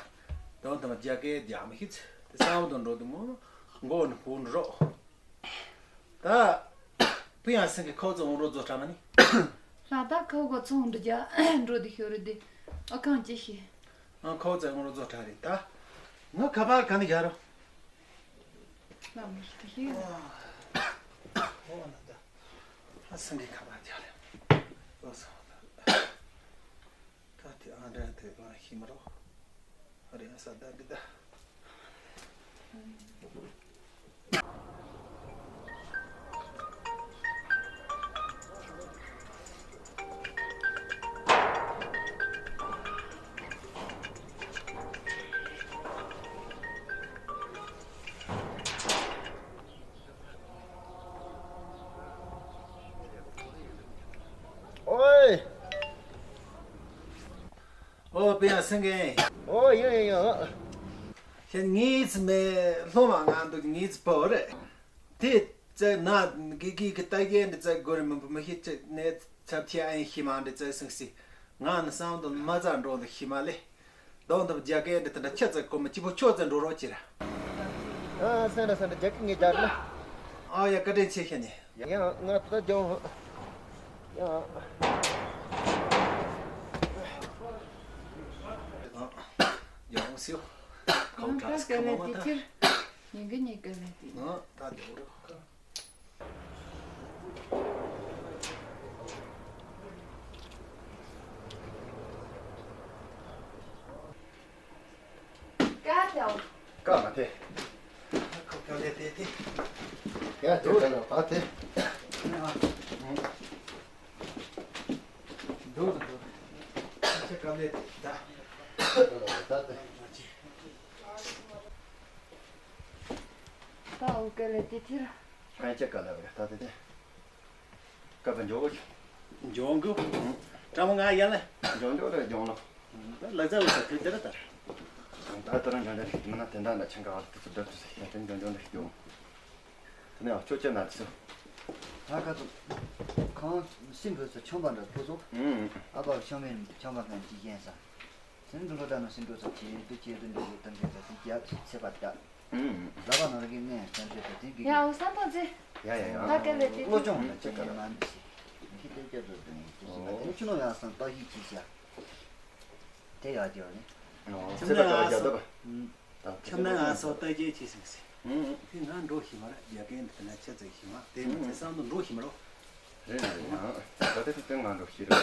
དོན་དམ་རྒྱ་སྐད་རྒྱག་མི་ཤེས་ཚེ་དེ་བསམ་དུ་འགྲོ་དུ་མོ་མགོ་ནི་བུ་ནི་རོགས། ད་བུ་ཡང་སེང་གི་ཁོ་ཚོ་འོང་རོགས་ཛོ་ཁྲ་མ་ནི། ལྷ་ད་ཁོ་གོ་ཚོང་འགྲོ་རྒྱ་འགྲོ་དུ་ཤོར་རེད་དེ། ཨ་ཁང་ཅི་ཤེས། ཨ་ཁོ་ཚོ་འོང་རོགས་ཛོ་ཁྲ་རེད་ད། ང་ཁ་པར་ག་ནི་རྒྱག་རོགས། ལམ་ལ་ཤི་ཤི། ཨོ་ན་ད། ཨ་སང་གི་ཁ་པར་རྒྱག་ལེ། ཨོ་སང་ད། ད་དེ་ཨང་གྲངས་དེ་གང་ཤི་མ་རོ། ཨ་རེ་ཨ་ས་ད་འདི་ད། ཨོའི། ཨོ་པེ་ཡང་སེང་གེ། ཨོ་ཡོ་ཡོ་ཡོ། ཤེ་ངེས་མེད་སློབ་མ་ང་འདུག་ངེས་པོ་རེད། དེ་ཙེ་ན་གི་གི་གི་ལྟ་གེ་འདི་ཙེ་གོ་རེ་མི་བུ་མི་ཤེས་ཅེ་ནས་ཚབ་ཆེ་ཨེ་ཤི་མ་འདི་ཙེ་སེང་སི། ང་ནི་བསམ་དུ་མ་ཙ་འགྲོ་འདི་ཤི་མ་ལེ། དོན་དུ་རྒྱ་སྐད་འདི་དེ་འདྲ་ཁྱེད་ཙེ་གོ་མི་གཅིག་པོ་ཁྱོད་ཙེ་འགྲོ་རོགས་ཅི་ར། ཨ་སེང་ར་སེང་ར་རྒྱ་སྐད་ངས་རྒྱག་ལེ། ཨ་ཡ་བཀའ་དྲིན་ཆེ་ཤེ་ནི། ཡང་ང་ད་ལྗོང་། ཡང་། ཡང་སིའོ། ཁོང་ཁྲ་སི་ཁ་མ་མ་ད། ཉིན་གི་ཉིན་གི་ལས་དེ། ང་ད་ལྗོང་རོགས། ཀ་ལ། ཀ་མ་ཐེ། ཁོ་ཀ་ལེ་ཐེ་ཐེ། ཡ་དེ་ཀ་ལ་བ་ཐེ། ཨ། འགྲོ་རེ་འགྲོ་རེ། ཁྱེད་ཀ་ལེ་ད། ད་ད་ད། ད་འོ་ཀ་ལེ་ཐེ་ཐེ་ར། ཁྱེད་ཀ་ལེ་བ་ད་ཐེ་ཐེ། སྐབས་འཇོག་འཇོག་གི། ཀྲ་མོ་ང་ཡ་ལ། འཇོག་འཇོག་རེ་འཇོག་ལོ། ད་ལ་ཙ་བ་ས་དུས་དེ་ར་དར། ད་ལྟ་རང་འཇོག་འཇོག་ཞིག་མིན་ན་དེ་འདྲ་ལ་ཆང་ག་བར་དུ་ཚུར་བསྡད་དུས་ས་ཡ་དེ་འཇོག་འཇོག་རེ་འཇོག་དེ་ནས་ཨ་ཆོ་ཆེ་ན་ཚོ། ད་ག་ཚོ། ཁང་སྲིན་བུ་ཚོ་ཆང་པ་འདྲ་ཐུག་སོང་། ཨ་ཕ་ཆང་མེད་ཆང་པ་ཁང་ཅི་ཡན་ས། སེམས་འདུན་པ་དང་ནི་སེམས་འགྲོ་ཚོགས་ཆེད་དུ་ཆེད་དུ་འགྲོ་དགོས་དམ་བཅའ་དང་དེ་རྒྱབ་ཚེ་པ་དག་ལ་བ་ནོར་གྱི་ངས་དམ་བཅའ་དང་དེ་གི་ཡ་འོ་ས་མཐོང་ཚེ། ཡ་ཡ་ཡ། ད་སྐད་ལས་དེ་བློ་སྦྱོང་ལ་ཅི་དགའ་ལ་མ་འདི་ཞིག་མི་ཤི་ལྟས་སྐྱབས་སུ་དེ་ནས་དེ་ཞིག་ལ་དེ་ཆུ་ནོ་ཡང་སང་ལྟ་ཞིག་ཅི་བྱ། དེ་ཡག་ཅིག་ཡོད་རེད། ཚེ་པ་དགའ་བ་རྒྱབ་ད་པ། ཁྱམས་ནང་ང་སོགས་ལྟ་རྒྱལ་ཆེ་ཟིག་ཟེར། དེ་ང་འགྲོ་ཤི་མ་རེད་རྒྱ་སྐད་འདི་ན་ཆ་ཚ་ཤི་མ་དེ་མི་ཚེ་སང་དུ་འགྲོ་ཤི་མ་རོ། རེད་རེད་ཡང་ད་ལྟ་དེ་ང་འགྲོ་ཤི་རེད།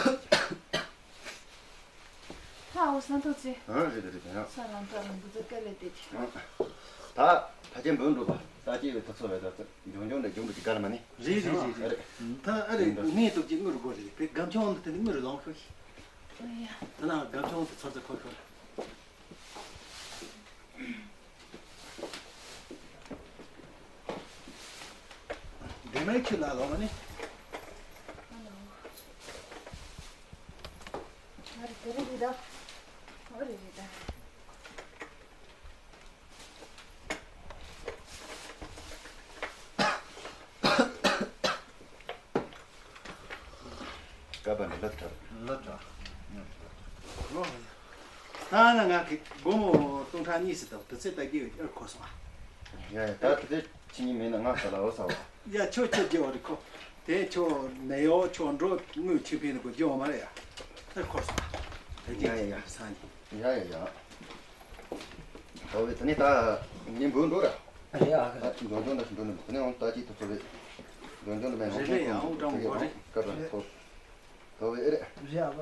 ཧ་འོ་ས་མཐོ་ཚེ། ཨ་རེད་རེད་རེད་ཡང་། ས་ལམ་ཐག་རིང་པོ་ཚོ་དཀའ་ལས་དེ་དེ། ད་ཕ་ཆེན་འབུམ་འགྲོ་པ་ད་ཅི་བའི་ཐུ་ཚོ་བའི་ད་ཚོ་འཇོང་འཇོང་འདྲ་འཇོང་འདྲ་ཅི་ག་ལ་མ་ནི། རེད་རེད་རེད་རེད། ད་ཨ་རེད་ངས་ཏོག་ཅིག་དངུལ་དགོས་རེད་པའི་སྒམ་ཆུང་འདི་དེ་ནི་དངུལ་ལོངས་ཤོག་ཤི། ཨོ་ཡ། ད་ན་སྒམ་ཆུང་དེ་ཚོ་ཚོ་ཁོ་ཤོར། དེ་མའི་ཁྱི་ལ་ལོ་མ་ནི། ཨ་རེ་དེ་རེ་རེ་ད། ཨ་རེ་རེ་ད། ཀ་པ་ནི་ལབ་དྲག་ལབ་དྲག་ད་ན་ང་གི་སྒོར་མོ་སྟོང་ཕྲག་གཉིས་སུ་དང་དུ་ཚེ་ལྟ་རྒྱུ་ཨེར་ཁོ་སོང་ཨ། ཡ་ཡ་ད་དུ་ཚེ་ཕྱི་ཉིན་མེད་ན་ང་ས་ལ་འོ་ས་བ། ཡ་ཁྱོད་ཁྱོད་རྒྱུ་བ་རེད་ཁོ། དེ་ཁྱོད་ནད་གཡོག་ཁྱོད་འགྲོ་དངུལ་ཁྱོད་ཕན་ནི་གོ་རྒྱུ་བ་མ་རེད་ཡ། ཨེར་ཁོ་སོང་ཨ། དེ་རྒྱུ་ཡ་ཡ་ཡ། ས་ནི། ཡ་ཡ་ཡ། ད་བས་ད་ནི་ད་ངས་འབུལ་འགྲོ་ར། ཨ་ཡ་ཨ་ཁ། འཇོན་འཇོན་འདྲ་ཞིག་འགྲོ་ནི་འདུག་ད་ནི་འོང་ད་ཅིག་ཏུ་ཚོ་བས། འཇོན་འཇོན་འདྲ་མེད་རེ་རེ་ཡ་འོང་ཀྲང་གོ་རེ། ཀ་པ་ཐོ། ད་བས་ཨེ་རེད། རེད་ཨ་བ།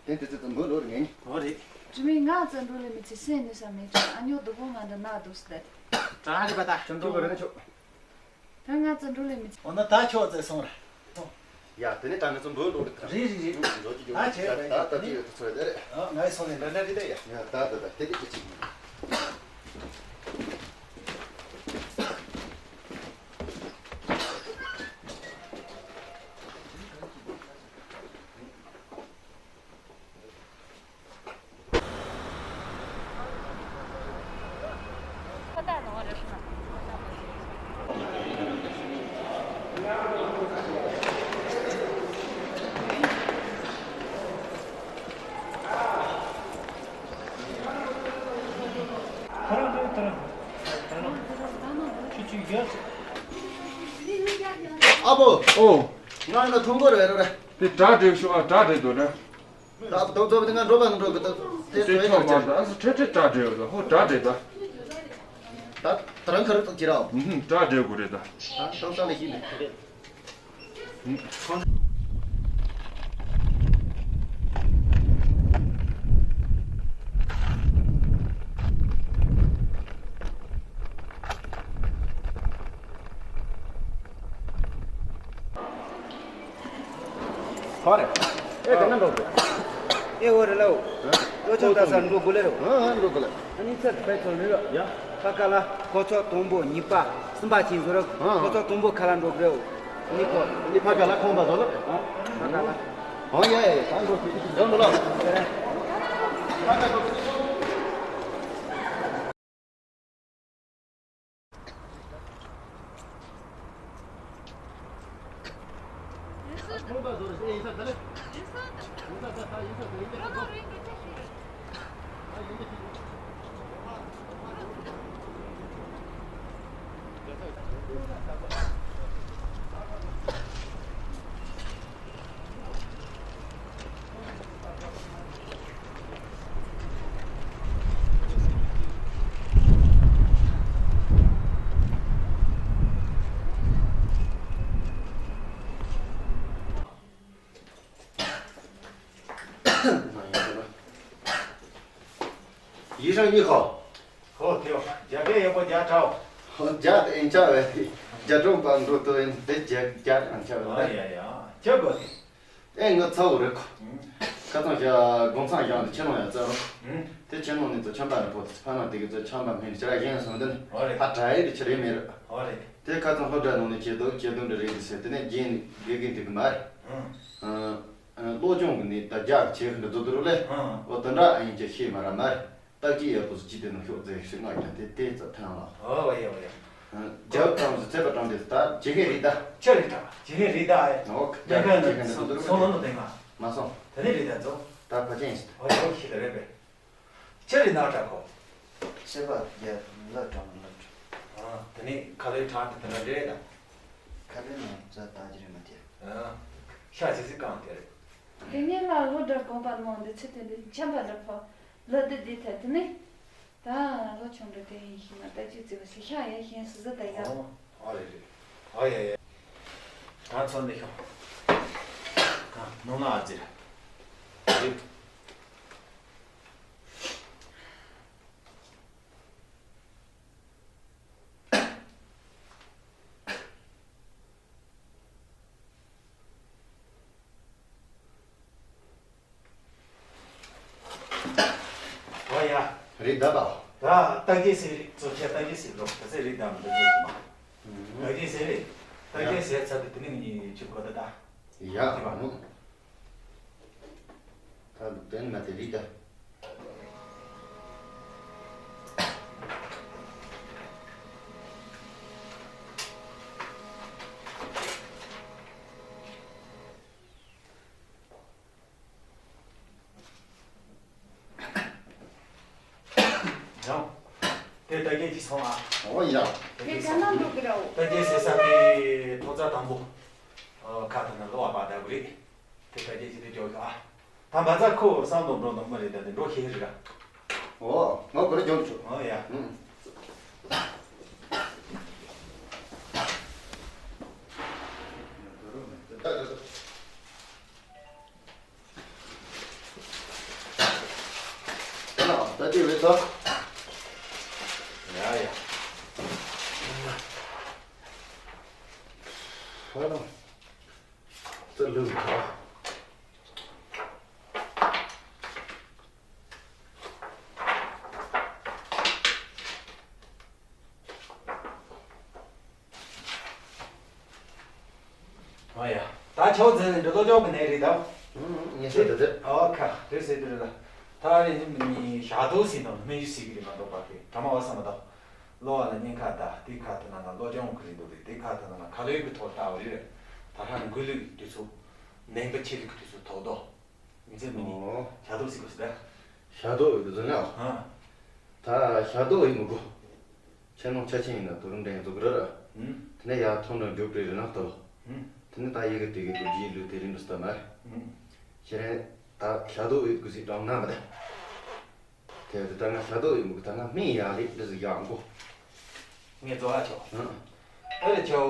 དེ་དུས་ཚོད་དུ་འབུལ་འགྲོ་རེ་ངས་ནི། འོ་རེད། དྲི་མེད་ང་ཙམ་འགྲོ་ལེ་མི་ཚེ་སེམས་ནི་ས་མེད་ཀྱང་ཨ་ཉོ་སྡུག་པོ་ང་འདྲ་ན་འདུག་སི་ད། གྲ་རེ་པ་ད། ཁྱོད་འགྲོ་གི་རེད་ན་ཆོག་ད་ང་ཚོ་འགྲོ་ལེ་མི་ཚེ། འོ་ན་ད་ཁྱོད་ཚེ་སོང་ར། ཡ་དེ་ནས་ད་ང་ཚོ་འབུལ་འགྲོ་རེད་ད། རེད་རེད་རེད། འགྲོ་གི་ཡོད་ད་བྱས་ད་ད་ཅི་ཡོད་ད་ཚོད་རེད་རེད། ཨ་ང་ཡི་སོང་ནས་འདྲ་འདྲ་རེད་ད་ཡ། ཡ་ད་ད་ད་དེ་དེ་ཅི་ཅི། ཨ་བོ། ཨོ། ང་ལ་ཐོང་གོ་རེ་རེ། དེ་གྲ་སྒྲིག་ཤོག་ཨ། གྲ་སྒྲིག་འདུག་ན། ད་ཐོང་ཐོང་དེ་ང་འགྲོ་བ་ང་འགྲོ་གི་ད། དེ་དེ་ཚོ་ཡིན་ཆོག་མ་ད་ཨ་སུ་ཁྲེ་ཁྲེ་གྲ་སྒྲིག་ཡོད་ད། ཧོ་གྲ་སྒྲིག་ད། ད་ད་རང་ཁ་རུ་ཏོག་ཅི་ར། ཨུ་ཧུམ་གྲ་སྒྲིག་དགོས་རེད་ད། ད་ཐོང་ས་ལ་ཤི་ནས། ག་རེ། ཨེ་དེ་ན་འགྲོ་དགོས། ཨེ་འོ་རེ་ལའོ། ལོ་ཆུང་ད་སར་འགྲོ་དགོས་ལེ་རོ། ཨ་ཨ་འགྲོ་དགོས་ལེ། ཨ་ནི་ཚར་དཔེ་ཚོར་མི་རོ། ཡ། ཕ་ག་ལ་གོ་ཆོག་དང་པོ་གཉིས་པ་གསུམ་པ་ཆིན་བཟོ་རོ། ཨ་ཨ། གོ་ཆོག་དང་པོ་ཁ་ལ་འགྲོ་དགོས་རེ་འོ། ནི་ཁོ། ནི་ཕ་ག་ལ་ཁོང་པ་ཟོ་ལ། ཨ། ཕ་ག་ལ། ཨོ་ཡ་ཡ། ད་འགྲོ་ཡོང་འགྲོ་ལ། ཕ་ག་འགྲོ། ཡིད་རང་ཉིད་ཁོ། ཧོ་ཐེའོ། རྒྱ་སྐད་ཡག་པོ་རྒྱག་དྲའོ། ཧོ་རྒྱ་དེ་ཨིན་ཆ་བས། རྒྱ་གྲོང་པ་འགྲོ་ཏོ་ཨིན་དེ་རྒྱ་རྒྱ་ཨིན་ཆ་བས། ཨ་ཡ་ཡ། ཁྱོད་གོ་དེ། ཨེ་ང་ཚ་བོ་རེད་ཁོ། ཁ་ཚང་བཞག་དགོང་ཚང་བཞག་འདི་ཆེ་ནོ་ཡང་བཙལ་རོགས། དེ་ཆེ་ནོ་ནི་ཚོ་ཆམ་པ་རེད་པོ་དེ་ཕ་མ་དེ་གི་ཚོ་ཆམ་པ་མེད་ནི་ཅི་ར་ཡིན་སོང་དེ་ནི་ཨོ་རེད། ཕ་དྲ་ཡི་རི་ཆི་རེད་མེད་རེད། ཨོ་རེད། དེ་ཁ་ཚང་ཧོ་དྲ་ནོ་ནི་ཆེ་དོ་ཆེ་དོ་འདྲ་རེད་དེ་ཟེར་དེ་ནས་རྒྱན་ནི་དགེ་རྒན་དེ་གི་མ་རེད། ཨ་ཨ་བློ་སྦྱོང་གི་ནི་ད་རྒྱ་ཆེ་གི་འདྲ་བཟོ་དུ་རུ་ལེ། ཨོ་དེ་འདྲ་ཨ་ཡིན་ཅི་ཤེས་མ་ར་མ་རེད། རྟགས་ཀྱི་ཡག་པོ་སུ་ཅི་དེ་ནང་ཤོག་ཟེར་ཞིག་ང་ཀྱང་དེ་དེ་ཙམ་ཐང་ལ། ཨོ་ཡ་ཡ། རྒྱབ་གྲངས་སུ་ཚད་པ་གྲངས་དེ་ད་ཇེ་གེ་རི་ད། ཆ་རི་ད་ཇེ་གེ་རི་ད་ཨེ། ཨོ་ཉེ་ག་ནི་སོང་ལོ་ནོ་དེ་ང་། མ་སོང་། དེ་ནི་རི་ད་ཚོ། ད་ཕ་ཆེན་ཞིག་ཨོ་ཡ་ཤི་ད་རེད་པས། ཆ་རི་ན་ད་ཁོ། ཆེ་བ་རྒྱ་ལ་གྲངས་ལ་གྲངས། ཨ་དེ་ནི་ཁ་ལོའི་གྲངས་དེ་དེ་འདྲ་རེད་ད། ཁ་ལོའི་ནང་རྩ་ད་ཇི་རི་མ་དེ། ཨ་ཤ་ཇི་སི་གང་དེ་རེད། དེ་ནས་ལ་ལོ་འདྲ་དགོན་པ་མང་འདི་ཚེ་དེ་འདི་འཆམ་པ་འདྲ་ཕོ། ལོ་འདི་འདི་ཐད་དེ་ནི། ད་ལོ་ཆུང་འདྲ་དེ་ཡིན་ཤི་ན་ད་ཅི་ཙི་བ་སི་ཤ་ཡ་ཤེན་སི་ཟི་ད་ཡ། ཨོ་ཨ་རེ་རེ། ཨ་ཡ་ཡ། ད་ཚོ་འདི་ཤོག་ད་ནོ་ན་ཨ་ཙི་ར། རེད། ཨོ་ཡ། རི་ད་པ། ད་ལྟ་གེ་སེ་རི་ཚོ་ཆ་ལྟ་གེ་སེ་ལོ་ད་སེ་རི་ད་མི་ད་ཚོ་མ། ལྟ་གེ་སེ་རི། ལྟ་གེ་སེ་ཚ་དུ་དེ་ནི་ངི་ཆུ་གོ་ད་ད། ཡ། ད་དེ་ནི་མ་དེ་རི་ད། ཡང་། དེ་ལྟ་གེ་ཅི་སོང་ཨ། ཨོ་ཡ། དེ་ག་ན་འགྲོ་གི་ར་འོ། ལྟ་གེ་ཟེར་ས་དེ་ཐོག་རྩ་དང་པོ། ཨ་ཁ་ཐུག་ན་ལོ་བ་པ་ད་གི་རེད། དེ་ལྟ་གེ་ཅི་དེ་འཇོག་གི་ཨ། ད་མ་ཚ་ཁོ་བསམ་བློ་འགྲོ་འདུག་མ་རེད་ད་དེ་འགྲོ་ཤེས་རེད་ར། ཨོ། ང་གོ་རེ་འཇོག་ཆོག་ཨོ་ཡ། ཨུ། ད་ལྟ་དེ་བས་ཚ། ཡ་ཡ། ཧ་ལམ། ཙི་ལུ་ཁ། ཨ་ཡ། ད་ཆའོ་ཙེ་ནི་འདི་ལོ་ཅོག་གི་ནས་རེད་དམ། ངེས་ཤེས་དེ་དེ། ཨོ་ཁ་རེད་ཟེར་དེ་རེད་ད། ད་རེད་ནི་ཞག་དོ་ཟིན་དང་སྨན་ཞུ་ཟིན་གི་རེད་མ་གཏོགས་པ་གི་གྲ་མ་བ་བསམ་མ་དང་། གློ་བ་ལ་གཉན་ཁ་ད་དེ་ཁ་ཐུག་ན་ན་གློ་སྦྱོང་གི་རེད་འདུག་རེད་དེ་ཁ་ཐུག་ན་ན་ཁ་ལོའི་གི་ཐོག་ལྟ་བ་རེད། ད་ཧ་འགུལ་ལུགས་དུས་ཚོད་ནན་པོ་ཆེ་ལུགས་ཀྱི་དུས་ཚོད་ཐོག་དོ། མི་ཚེ་མི་ནི་ཞག་དོ་ཟིན་གི་ཟེར་ད། ཞག་དོ་ཡོད་གི་ཟེར་ན། ད་ཞག་དོ་ཡིན་མི་དགོས། ཁྱེད་རང་ཆ་ཆེན་ཡིན་ན་དོ་རུང་འདྲ་ཡིན་འདུག་ར། ཨུམ། དེ་ནས་ཡར་ཐོན་འགྲོ་མགྱོགས་པོ་རེད་ན་ལྟོས། ཨུམ། དེ་ནས་ད་ཡི་གེ་དེ་གི་དུ་རྒྱུའི་ལུས་དེ་རིང་དུ་ལྟ་མ། ཨུམ། ཁྱེད་རང་ད་ཤ་དོ་ཡོད་དགོས་ཟིག་དྲང་ན་མ་ད། དེ་དུ་ད་ང་ཤ་དོ་ཡོད་མུག་ད་ང་སྨན་ཡག་ལེ་འདི་ཟིག་ཡག་མགོ། ངས་རྫོགས་ཨ་ཆོག་ཨང་། ཨ་རེ་ཆོ།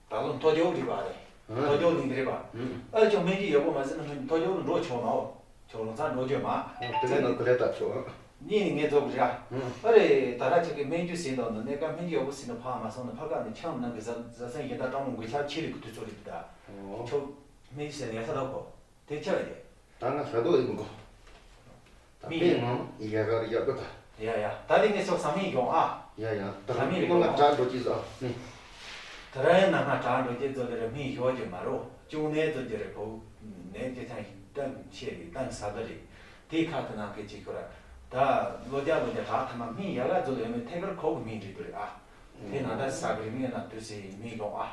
ད་ལོ་མཐོ་རྒྱུགས་རིག་པ་རེད། ཨང་། མཐོ་རྒྱུགས་ནི་འདི་རེད་པ། ཨང་། ཨ་རེ་ཆོ་སྨན་རྒྱུ་ཡག་པོ་མ་ཟིན་ན་མཐོ་རྒྱུགས་ནི་འགྲོ་ཆོག་མ་འོ། ཁྱོད་རང་ཚང་འགྲོ་རྒྱུ་མ། ཨོ་དེ་ག་ནང་ཁུ་ལེ་ལྟ་ཆོག་ཨང་། གཉིས་ནི་ངས་རྫོགས་རེད་ཨ། ཨང་། ཨ་རེ་ད་ར་ཆེ་གི་སྨན་རྒྱུ་ཟིན་དང་ནི་གནས་སྐབས་སྨན་རྒྱུ་ཡག་པོ་ཟིན་ན་ཕ་མ་སོང་ནི་ཕ་ག་ནི་ཆང་ནང་གི་བཟའ་བཟའ་ཚན་ཡིན་ད་སྤྲང་མོ་འགུལ་ཆགས་ཆེ་རིགས་ཀྱི་དུས་ཚོད་རེད་ད། ཨོ། ཁྱོད་སྨན་རྒྱུ་ཟིན་ཡག་ས་ད་གོ། དེ་ཆ་རེད། ད་ང་ཤ་དོ་ཡིན་གོ། ད་མི་པེ་ཡིན་ངང་ཡ་ག་རི་ཡ་གོ་ད། ཡ་ཡ་ད་དེ་ངས་སོགས་ས་མིག་ཡོང་ཨ། ཡ་ཡ་ད་ས་མིག་རི་མ་ང་ཡོང་ཨ། དྲག་འགྲོ་ཅི་ཟ་ནི། ད་ར་ཡ་ན་ང་དྲག་འགྲོ་ཅི་ཟོ་དེ་ར་མིག་ཡོ་ཅི་མ་རོ་ཅུང་ནས་ཟོ་ཅི་རེ་ཕོ། ནས་ཅི་ཐང་ཞིག་ཏང་ཆེ་རི་ཏང་ས་ད་རི། དེ་ཁ་ཐུ་ནང་གི་ཅི་ཁོ་ར། ད་ལོ་རྒྱ་ལོ་རྒྱ་དྲག་ཐ་མ་མིག་ཡ་ག་ཟོ་ཡ་མེ་ཐེ་གར་ཁོ་གི་མིག་རི་དུ་རི་ཨ། དེ་ན་ད་ས་གི་རི་མིག་ན་དུ་སི་མིག་ཡོང་ཨ།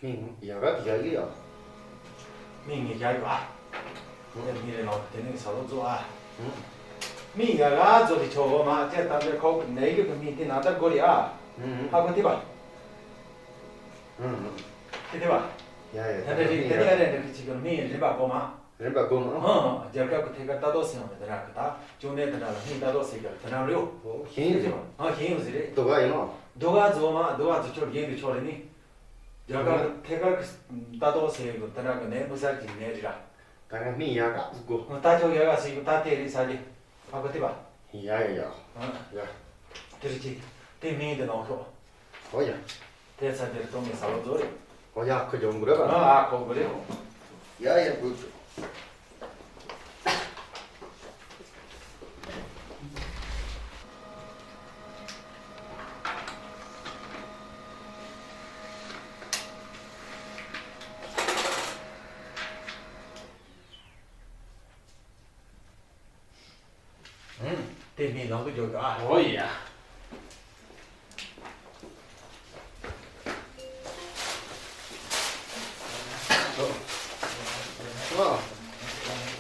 མིང་ཡ་ག་ཡ་ཡི་ཡ། མིང་ངེ་རྒྱ་ཡོད་ཨ། ཨུ། དེ་མི་རེ་ལོ་དེ་ནི་ས་ལོ་ཛོ་ཨ། ཨུ། མིང་ཡ་ག་ཛོ་དེ་ཆོ་བོ་མ་ཅེ་ཏམ་ཅེ་ཁོ་ནེ་གི་གི་མིང་དེ་ན་ད་གོ་རི་ཨ། ཨུ་ཨུ། ཧ་གོ་ཐི་བ། ཨུ་ཨུ། ཐི་ཐི་བ། ཡ་ཡ་ད་དེ་རི་དེ་ནི་ཨ་རེ་འདྲ་གི་ཅིག་གི་མིང་རི་བ་གོ་མ། རིམ་པ་སྒོམ་ཨང་། ཨང་། རྒྱལ་ཁབ་ཀྱི་ཐད་ཀར་ལྟ་རྟོག་ཟེར་ཡོང་བའི་དེ་འདྲ་གི་ད་ཅུང་ནས་དེ་འདྲ་ལ་སྨན་ལྟ་རྟོག་ཟེར་གྱི་དེ་འདྲ་རེད། ཨོ་ཤེས་ཡོན་ཟེར་བ། ཨང་། ཤེས་ཡོན་ཟེར་རེད། དུ་ག་ཡིན་ནོ། དུ་ག་ཛོ་མ་དུ་ག་ཛོ་ཆོར་རྒྱན་དུ་ཆོར་རེད་ནི། རྒྱལ་ཁབ་ཀྱི་ཐད་ཀར་གྱི་ལྟ་རྟོག་ཟེར་ཡོང་གི་དེ་འདྲ་གི་ནས་མི་སར་གྱི་ནས་རེད་ར། ད་ག་སྨན་ཡག་ག་ཟིག་གོ། ད་ཆོག་ཡག་ག་ཟིག་གོ་ད་དེ་རེད་ས་རྒྱ། ཨ་ཁོ་དེ་བ། ཡ་ཡ་ཡ། ཨང་། ཡ། དེ་རེད་ཅི། དེ་སྨན་དེ་ནང་ཤོག་ཨོ་ཡ། དེ་ཚ་དེར་གཏོང་གི་ས་བ་བཟོ་རེད། ཨོ་ཡ་ཁོ་ཡོང་གི་རེད་པ། ཨ་ཨ་ཁོ་གི་རེད། ཡ་ཡ་གུ། ཨུམ། དེ་མི་ནང་དུ་འཇོག་གི་ཨ། ཨོ་ཡ། ཨ།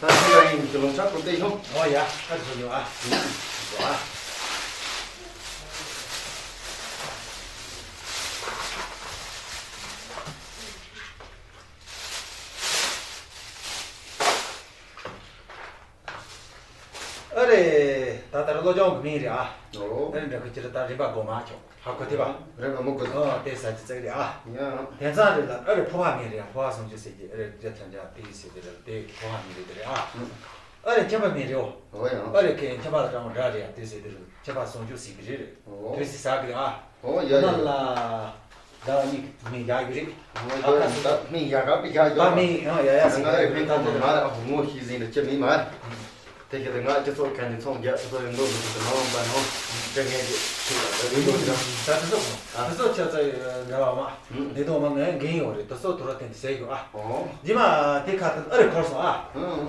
ད་ཁྱེད་རང་ཡིན་གྱི་ལོ་ཆག་གོ་དེ་ཡོང་། ཨོ་ཡ། ཨ་ཟོ་ཡོང་ཨ། ཨུམ། ཨ། ཨ་རེ། ད་ལྟར་བློ་སྦྱོང་གི་མིང་རེད་ཨ། ཨོ། ཨ་རེ་འདྲ་ཁུ་ཅི་རེད་ད་རིམ་པ་སྒོ་མ་ཆོག་ཧ་གོ་ཐི་བ། རིམ་པ་མོ་གོ། ཨོ་དེ་ས་ཅི་ཙེག་རེད་ཨ། ཡ། དེ་ཚང་རེད་ལ་ཨ་རེ་ཕོ་བ་མིང་རེད་ཨ། ཕོ་བ་སུང་ཅུ་ཟེར་གྱི་ཨ་རེ་རྒྱ་ཐམ་ཅ་དེ་ཡི་ཟེར་གྱི་རེད་དེ་ཕོ་བ་མིང་རེད་དེ་རེད་ཨ། ཨ་རེ་ཁྱེད་པ་མིང་རེད་ཨོ། ཨོ་ཡ། ཨ་རེ་ཁྱེད་ཁྱེད་པ་ལ་ཀྲང་ར་རེད་ཨ་དེ་ཟེར་དེ་རེད་ཁྱེད་པ་སུང་ཅུ་ཟེར་གྱི་རེད། ཨོ། དེ་ཟེར་ས་གི་རེད་ཨ། ཨོ་ཡ་ཡ། ན་ལ། ཟླ་བ་གཉིས་ཀྱི་མི་ཡག་ཡོད་རེད། ཨ་ཁ་སི་ད་མི་ཡག་ག་པི་ཡག་ཡོད། ད་མི་ཡང་ཡ་ཡ་སི་ང་རེ་ཕན་ཐོགས་མ་རེད་ཨ། ངོ་ཤེས་ཟིན་རེད་ཅི་མི་མ་རེད། དེ་གི་དེ་ང་སྤྱི་ཚོགས་ཁ་ནས་ཚོང་རྒྱག་སྤྱི་ཚོགས་ཡོང་འདོད་མི་འདུག་ཟེར་མ་འོངས་པ་ནང་དེ་ངས་ཀྱི་ཐུགས་ལ་ད་ཡོད་འདུག་ཟེར། ད་དེ་ཚོ་དེ་ཚོ་ཆ་ཚ་འདྲ་བ་མ་ནི་དོ་མ་ངས་འགན་ཡོད་རེད། དེ་ཚོ་དུ་ར་དེ་འདི་ཟེར་ཡོད་ཨ། ཨོ། རྗེས་མ་དེ་ཁ་དེ་ཨ་རེ་འཁོར་སོང་ཨ།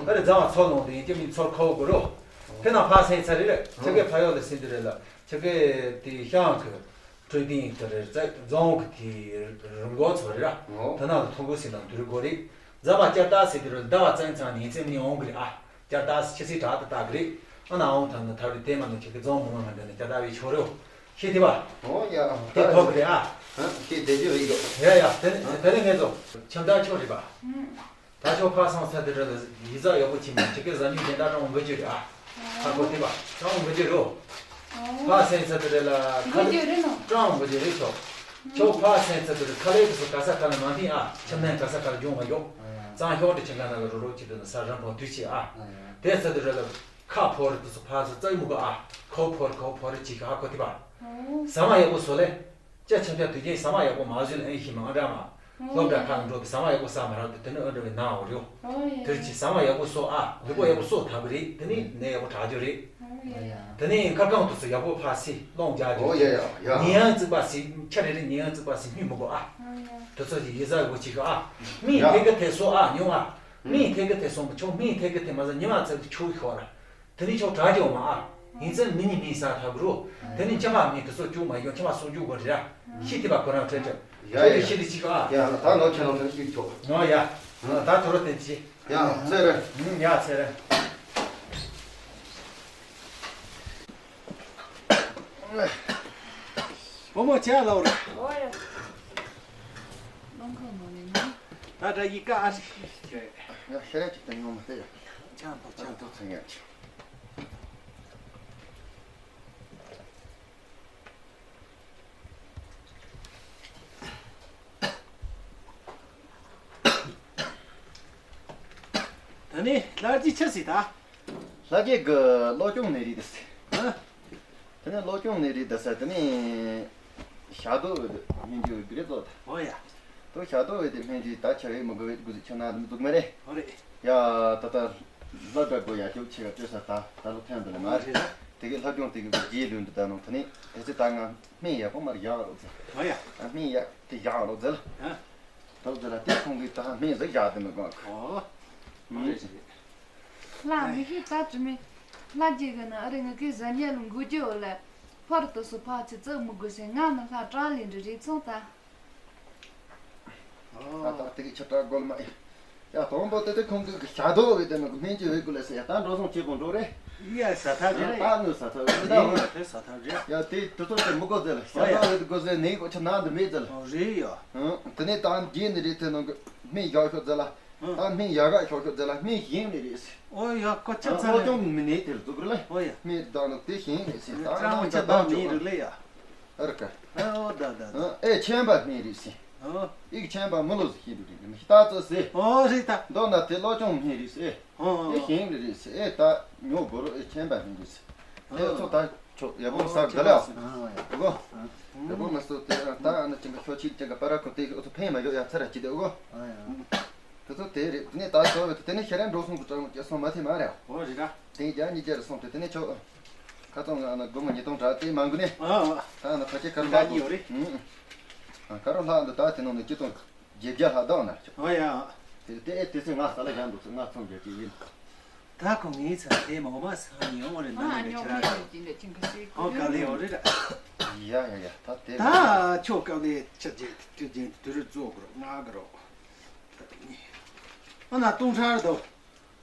ཨ་རེ་རྫ་བ་ཚོ་ལོང་དེ་ཡིན་ཅི་མི་ཚོར་ཁོ་དགོས་རོ། དེ་ན་ཕ་སེང་ཚ་རེད་ཆ་གེ་ཕ་ཡོད་ལ་སེང་དུ་རེད་ལ་ཆ་གེ་དེ་ཤང་གི། འཕྲོད་བསྟེན་དེ་རེད་རྫ་རྫོང་གི་དེ་རི་མགོ་ཚོ་རེད་ར། ཨོ། ད་ནང་ལ་ཐུག་གོ་ཟེར་ན་འདུ་རི་མགོ་རེད། རྫ་མ་བསྐྱར་བཏགས་ཟེར་དེ་རུ་ཟླ་བ་བཙན་ཚང་ནས་ཚེ་མི་འོང་གི་རེད་ཨ། བསྐྱར་བཏགས་ཟེར་ཆི་ཟིག་དྲག་ཏུ་བཏགས་གི་རེད། ཨ་ན་འོང་ཐང་ན་ཐར་རི་དེ་མ་ནི་ཆི་གི་རྫོང་མི་མང་ང་འདྲ་ནས་བསྐྱར་བཏགས་བའི་ཆོ་རེའོ། ཤེས་ཐི་བ། ཨོ་ཡ། དེ་ཐོབ་གི་རེད་ཨ། ཧ་ཤེས་བདེ་རྒྱུ་རེད་ཡོ། ཡ་ཡ་དེ་ནི་དེ་ནི་ངེད་ཚོ་ཁྱིམ་བདག་ཆོ་རེད་པ། ད་ཆོ་ཕ་སང་ཚ་དེ་ར་ལ་ཡི་ཛ་ཡག་པོ་ཆེ་མ་ཆི་གེ་ཟ་ཉུ་དེ་འདྲ་ཀྲང་འབུ་རྒྱུ་རེད་ཨ། ཧ་གོ་ཐི་བ་ཀྲང་འབུ་རྒྱུ་རོ། ཕ་སེང་ཚ་དེ་ར་ལ་ཁ་འབུ་རྒྱུ་རེད་ནོ། ཀྲང་འབུ་རྒྱུ་རེད་ཆོ། ཆོ་ཕ་སེང་ཚ་དེ་ར་ཁ་ལས་དེ་སུ་ག་ས་ག་ལ་མ་འཐིང་ཨ། ཁྱིམ་ནས་ག་ས་ག་ལ་འབྱུང་མ་ཡོང་། གཙང་ཤོག་དེ་ཆེ་ག་ན་ལ་རོ་རོ་ཆི་དེ་ན་ས་རམ་པོ་དུས་ཆེ་ཨ། དེ་ཚ་དེ་ར་ལ་ཁ་ཕོར་དེ་སུ་ཕ་སུ་ཙག་མུ་ག་ཨ། ཁོ་ཕོར་ཁོ་ཕོར་ཆི་ག་ཧ་གོ་ཐི་བ། ཟ་མ་ཡག་པོ་སོ་ལེ། ཅ་ཆ་ཆ་དུས་རྒྱུན་ཟ་མ་ཡག་པོ་མ་བཟོས་ན་ཨེ་ཤི་མ་ཨ་འདྲ་མ། སློབ་གྲྭ་ཁག་འགྲོ་དུས་ཟ་མ་ཡག་པོ་ཟ་མ་རག་དུས་དེ་ནི་ཨ་འདྲ་བའི་ནང་འོ་རེའོ། དེར་གྱིས་ཟ་མ་ཡག་པོ་གསོ་ཨ། ལུས་པོ་ཡག་པོ་གསོ་ཐབས་རེད། དེ་ནི་ནད་ཡག་པོ་དྲག་རྒྱུ་རེད། དེ་ནི་ཁ་རྐང་དུས་སུ་ཡག་པོ་ཕ་སི་སློང་རྒྱག་རྒྱུ་རེད། ཉི་ཡང་རྩིག་པ་སི་ཆ་རེ་རེ་ཉི་ཡང་རྩིག་པ་སི་སྨྱུས་མི་དགོས་ཨ། དེ་ཚོ་ཡི་ཟ་ཡག་པོ་བྱེད་ཤོག་ཨ། མིའི་ཐད་ཀ་ཐད་སོ་ཨ་ཉུང་ཨ། མིའི་ཐད་ཀ་ཐད་སོང་ཆོག་མིའི་ཐད་ཀ་ཐད་མ་ཟ་ཉི་མ་ཚར་དུ་ཆུ་ཤོག་ར། དེ་ནི་ཆོག་དྲག་ཅིག་འོང་མ་ཨ། ཡིན་ཚད་མི་ཉིད་མིན་ས་ཐག་གུ་རུ། དེ་ནི་ཁྱེད་མ་མིན་དེ་ཚོ་བཅུག་མ་ཡོང་ཁྱེད་མ་སོང་བཅུག་དགོས་རེད་ར། ཤི་ཐི་བ་ཁོ་རང་ཁྲེལ་ཁྲེལ། ཡ་ཁྱོད་ཡ། ཀྱི་ཤི་ལི་ཅིག་ཨ། ཡ་ད་ནོ་ཁྱེད་རང་ཐོན་ཤི་ཆོག་ནོ་ཡ། ད་དུ་རོ་དེ་ཅི། ཡ་ཚེ་རིང་། ཡ་ཚེ་རིང་། བུ་མོ་ཇ་ལོག་རེད། ཨོ་ཡ། རླངས་འཁོར་ནང་ནས་ནི། ད་ད་ཡི་ཀ་ཨ་ཞིག་ཡ་ཤེས་རེད་ཅིག་ཏུ་ཡོང་མ་ཤེས་ཡ། ཆང་ཐོག་ཆང་ཐོག་ཚང་ཡ་ཅིག་ད་ནི་ལྷ་རྗེ་ཆི་ཟིག་ད། ལྷ་རྗེ་གི་གློ་གཅོང་ནད་རིགས་དེ་ཟེར། ཨ། དེ་ནས་གློ་གཅོང་ནད་རིགས་དེ་ཟེར་དེ་ནས་ཞག་རྡོ་སྨན་རྒྱུ་གི་རེད་ཙོ་ད། ཨོ་ཡ། དོ་ཞག་རྡོ་བས་དེ་སྨན་རྒྱུ་ད་ཆ་བས་མི་དགོས་བས་དགོས་ཟིག་ཆ་ན་དེ་མི་འདུག་མ་རེད། ཨོ་རེད། ཡ་ད་ལྟ་ལ་དགྲ་དགོས་ཡ་ཅོག་ཆེ་ག་སྤྲོད་ས་ད་ད་ལོ་ཐན་དུ་ལ་མ་རེད། དེ་གི་ལྷ་གཅོང་དེ་གི་རྗེས་ལུས་འདི་ད་ནང་དེ་ནས་དེ་ཚེ་ད་ང་སྨན་ཡག་པོ་མར་ཡག་རོགས་ཟེར། ཨོ་ཡ། ད་སྨན་ཡག་དེ་ཡག་རོགས་ཟེར། ཨ། དོ་ཟེར་ལ་དེ་ཁོང་གིས་ད་སྨན་ཟིག་ཡག་དེ་མི་དགོས་གི། ཨོ། ཨོ་རེད་རེད། ལྷ་མི་ཤེས་ད་དྲི་མེད། ལྷ་རྒྱལ་གི་ནི་ཨ་རི་ངི་ཀའི་གཟན་ཉལ་ལ་འགུལ་རྒྱུ་ཡོད་ལ། ཕར་དུ་སུ་ཕ་ཚི་བཙུགས་མི་དགོས་ཟེར། ང་ནི་ལྷ་གྲགས་ལས་འདྲི་རེད་ཚོང་ད། ཨ་ད་དེ་གི་ཆ་གྲགས་དགོས་མ་ཡིན། ཡ་དང་པོ་དེ་དེ་ཁོང་གི་ཞག་རྡོ་བས་དེ་ནི་སྨན་གྱི་འོས་དགོས་ལ་ཟེར་ཡ་ད་འགྲོ་སོང་ཆེ་གོང་འགྲོ་རེད། ཡ་ས་ཐག་རེད། ད་ནི་ས་ཐག་རེད་ད། ཡ་དེ་དེ་ཚོ་དེ་མི་དགོས་ཟེར་ལ་ཞག་རྡོ་བས་དགོས་ཟེར་ནི་གོ་ཆ་ན་འདི་མེད་ཟེར་ལ། རེད་ཡ། དེ་ནས་ད་རྗེས་ནི་རེད་དེ་ནང་གི་སྨན་ཡག་ཤོས་ཟེར་ལ། ད་སྨན་ཡག་ག་ཤོག་ཤོག་དེ་ལ་སྨན་ཞིམ་ནི་རེད་ཟེར། ཨོ་ཡ་ཀོ་ཆ་ཨ་ཚ་ལོ་ལེ། ཅུང་མི་ནས་དེར་འཛུགས་རེད་ལེ། ཨོ་ཡ། སྨན་བཏང་ནི་དེ་ཞིམ་ནི་ཟེར། ད་ཀྲང་མོ་ནང་ཆ་ད་བཏང་ནི་ཆོག་རེད་ལེ་ཡ། ཨ་ར་ཀ་ཨ་ཨོ་ད་ད་ད། ཨེ་ཆེན་པ་སྨན་རེད་ཟེར། ཨོ། ཨིག་ཆེན་པ་མི་ལོ་ཟེར་ཤེས་འདུག་རེད་ནི་ད་ཙོ་ཟེར། ཨོ་རེད་ད། མདོར་ན་དེ་ལོ་ཅུང་སྨན་རེད་ཟེར། ཨོ་ཨོ། ཨེ་ཞིམ་རེད་ཟེར། ཨེ་ད་ཉོ་དགོས་རོགས། ཨེ་ཆེན་པ་སྨན་རེད་ཟེར། དེ་ཚོ་ད་ཆོག་ཡག་པོ་ཟ་དགའ་ལ། ཨོ་ཡ། ཨོ་གོ་ཡག་པོ་མ་ཟོ་དེ་ད་ཨ་ན་ཅིང་ག་ཤོ་ཆིག་ཅིང་ག་པ་ར་ཁོ་དེ་ཨོ་ཚོ་ཕན་མ་ཡོད་ཡ་ཚ་ར་ཅི་དེ་ཨོ་གོ་ཨོ་ཡ། དེ་ཚོ་དེ་རེད། དེ་ནས་ད་ཚོ་བས་དེ་ནས་ཤ་རན་འགྲོ་སོང་གི་ཀྲང་ཀྱ་སོང་མ་ཐེ་མ་རེད། ཨོ་རེད་ར། དེ་རྒྱ་ཉིས་བརྒྱ་རེ་སོང་དེ་དེ་ནས་ཆོག་ཁ་ཚོང་ང་ན་སྒོར་མོ་ཉིས་སྟོང་དྲག་དེ་མ་འགུ་ནས། ཨོ་ཨོ། ད་ན་ཕ་ཆེ་ཁ་རུ་ལྷག་ཡོད་རེད། ཨ་ཁ་རུ་ལྷག་འདི་ད་དེ་ནང་ནས་ཅི་ཙོང་། བརྒྱད་བརྒྱ་ལྷག་བཏང་ན་ཆོག་ཨོ་ཡ། དེ་དེ་ཨེ་དེ་ཚེ་ང་ས་ལ་བཞག་འདུག་ཚེ་ང་ཚོང་རྒྱག་གི་ཡིན། ད་ཁོ་ངའི་ཚ་དེ་མ་འོ་མ་ས་ནི་ཡོང་བ་རེད། ད་ཨ་ནི་ཉོ་ཁྱེད་མི་རང་ཡོང་གི་ལས་ཅིང་གི་སྲིད་ཨོ་དཀའ་ལས་ཡོད་རེད། ཡ་ཡ་ཡ་ད་དེ་ད་ཆོ་དཀའ་ལས་ཆ་རྒྱས་དུས་རྒྱན་དུ་རུ་རྫོགས་གི་རོགས་ང་གི་རོགས། ཨ་ན་ཏུང་ཧྲ་དོ།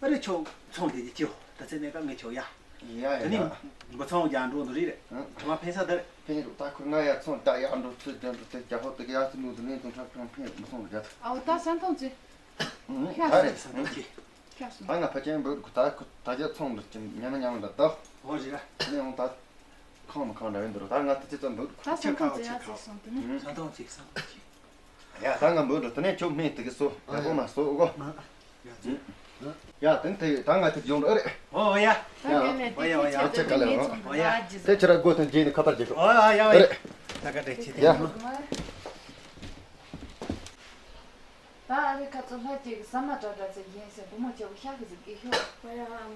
ཨ་རེ་ཆོ་ཚོང་དེ་དེ་ཅིའོ་ད་ཚེ་ནས་ཀ་ངས་ཆོ་ཡ། ཡ་ཡ་དེ་ནི་ཡ། མགོ་ཚོང་རྒྱག་འགྲོ་འདུག་རེད། ཨ། དྲི་མ་ཕན་ས་དར། ཕན་རུ་ད་ཁོ་ང་ཡ་ཚོང་ད་ཡག་འགྲོ་ཚུལ་དོན་དུ་དེ་རྒྱ་ཧོ་དེ་ག་ཡ་ཚུལ་ནུ་དུ་ནས་དུང་ཁྲག་ཁང་ཕན་མི་སོང་རྒྱ་ཐུ། ཨའོ་ད་ས་མཐོང་ཚེ། ཨུ་ཁ་ད་རེད། ས་མཐོང་ཚེ། ཁ་སོང་། ད་ང་ཕ་ཆེན་འབོད་ཁོ་ད་ཁོ་ད་རྒྱ་ཚོང་འདུག་ཅིང་ཉམས་ཉམས་ལ་ད། ཨོ་རེད་ར། དེ་ནས་འོང་ད། ཁང་མི་ཁང་འདྲ་བའི་འདུག་རོ་ད་ང་ད་ཚེ་ཚོ་འབོད་ཁོ། ད་ས་མཐོང་ཚེ་ཡ་ཚེ་སོང་དུ་ནི། ས་མཐོང་ཚེ་ས་མཐོང་ཚེ། ཡ་ད་ང་འབོད་འགྲོ་དེ་ནས་ཁྱོད་སྨན་དེ་གི་གསོ་ཡག་པོ་མ་གསོ་ཨོ་གོ། ཡ་དེང་དེ་ད་ང་དེ་ཡོང་རེད། ཨོ་ཡ། ད་ག་ནས་ཨོ་ཡ་ཨོ་ཡ། དེ་ཚོ་ཨོ་ཡ། དེ་ཚོ་ད་ག་དེ་ཚོ་ཨོ་ཡ་ཨོ་ཡ། ད་ག་དེ་ཚོ་ཨོ་ཡ་ཨོ་ཡ། ད་ག་དེ་ཚོ་ཡ། ད་ཨ་རི་ཁ་ཚོ་ལྷ་གཅིག་གི་ཟ་མ་འདྲ་འདྲ་ཚེ་ཡིན་ཟེར་བུ་མོ་ཆེ་བོ་ཤ་གི་ཟིག་གི་ཤོག་ཨོ་ཡ་ཨ་མ།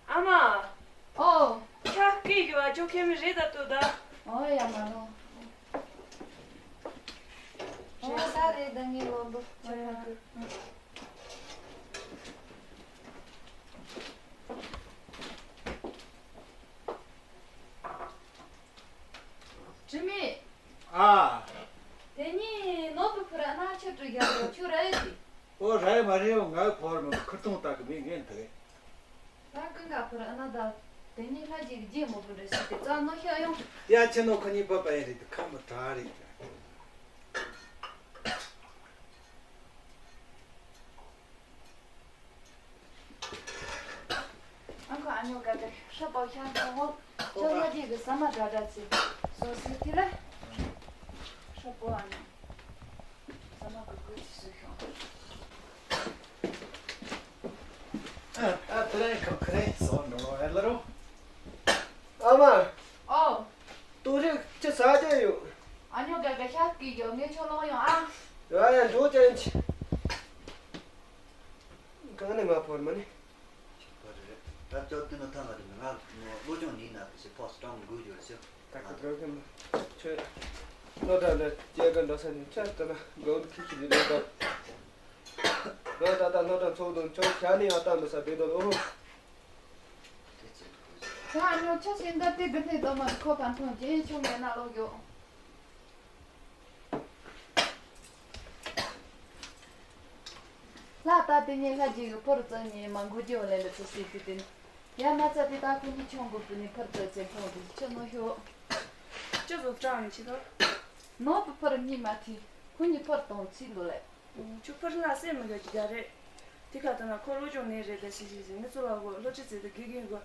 ཨ་མ། ཨོ། ཁྱ་སྐད་ཞུ་བ་ཅོ་ཁེ་མི་རེད་ད་ལྟོས་ད། ཨོ་ཡ་མ་ལོ། ཨོ་ས་རེད་ད་ངའི་ལོ་འདུག་ཨོ་ཡ། དྲི་མེད། ཨ། དེ་ནི་ནོར་བུ་ཕུ་ར་ན་ཆུ་བྲུ་རྒྱག་རོགས་ཆུ་ར་ཡོད་དེ། ཨོ་ར་ཡོད་མ་རེད་ཡོད་ང་ཕོར་མ་ཁུར་ཐུང་ལྟ་གི་མི་ངན་དེ་རེད། ད་ཀུན་དགའ་ཕུ་ར་ན་ད། དེ་ནི་ལྷ་རྗེ་གི་རྗེ་མོ་བུ་འདྲ་ཞིག་དེ་རྩ་ནོ་ཤ་ཡོང་། ཡ་ཆེ་ནོ་ཁོ་གཉིས་པ་པ་ཡིན་རེད་དེ་ཁ་མོ་གྲག་རེད། ཨ་ཁུ་ཨ་ཉོ་ག་ག་ཧྲ་པོ་ཤ་ཁ་ཧོ། ཁྱོད་ལ་དེ་གི་ཟ་མ་འདྲ་འདྲ་ཚེ། སོ་སི་དེ་ལ། ཧྲ་པོ་ཨ་ཉོ། ཟ་མ་གི་གོས་ཚེ་སུ་ཤོང་། ཨ་ཨ་དེ་རིང་ཁོ་ཁ་རེ་སོ་ནོ་ཨེ་ལ་རོ། ཨ་མ། ཨོ། ཏུ་རིག་ཅི་ཟ་རྒྱུ་ཡོད། ཨ་ཉོ་ག་ག་ཤ་སྐྱིད་ཡོད་ངས་ཁྱོད་ལོག་ཡོང་ཨ། ཡ་ཡ་འགྲོ་ཅན་ཆི། གང་ནས་ང་ཕོར་མ་ནི། ད་ལྟ་དུས་ནི་ཐ་མ་དེ་ང་བློ་སྦྱོང་ནི་ན་ཞེས་ཕོ་སི་ཀྲང་དགོས་རྒྱུ་རེད་ཟེར། ད་ག་དྲག་གི་མ། ཁྱོད། བློ་གྲགས་ལ་སྐྱེ་གི་འགྲོ་ས་ནི་ཆ་ལྟ་ན་དགོས་ཁི་ཁི་ལི་ལོ་གྲགས། ང་ད་ལྟ་སློབ་གྲྭ་ཚོགས་འདུ་འཚོགས་བྱ་ནི་ཡང་ལྟ་མི་ས་བེ་དོ་ལོ། ད་ཨ་ཉོ་ཆ་ཤེས་འདི་དེ་གི་ནས་དོ་མ་ཁོ་ཕན་ཐོགས་རྒྱན་ཆུང་ངེ་ན་ལོག་ཡོད། ལྷ་ད་དེ་ཉིན་ལྷ་རྗེ་གི་ཕོར་བཙལ་ནས་མ་འགུལ་རྒྱུ་ལས་ལ་ཚུལ་སྲིད་དུ་བསྟན། ཡ་མ་ཚ་དེ་ད་ཁོ་གཉིས་ཆུང་དགོས་པ་ནས་ཕོར་བཙལ་ཚེ་མཐོང་དུ་ཆུ་ནོ་ཤོག་ཅི་ཟོ་ཀྲང་ཆི་ད། ནོ་པ་ཕོར་གཉིས་མ་ཐི། ཁོ་གཉིས་ཕོར་གཏོང་ཚིག་ལོ་ལས། ཁྱོད་ཕོར་ལ་སེམས་མི་དགའ་གི་རྒྱ་རེད། དེ་ག་ད་ན་ཁོ་སློབ་སྦྱོང་ནས་རེད་ད་ཤི་ཤི་ཤི་མི་ཚོ་ལ་གོ་སློབ་ཁྲིད་ཚེ་ད་དགེ་རྒན་གོ་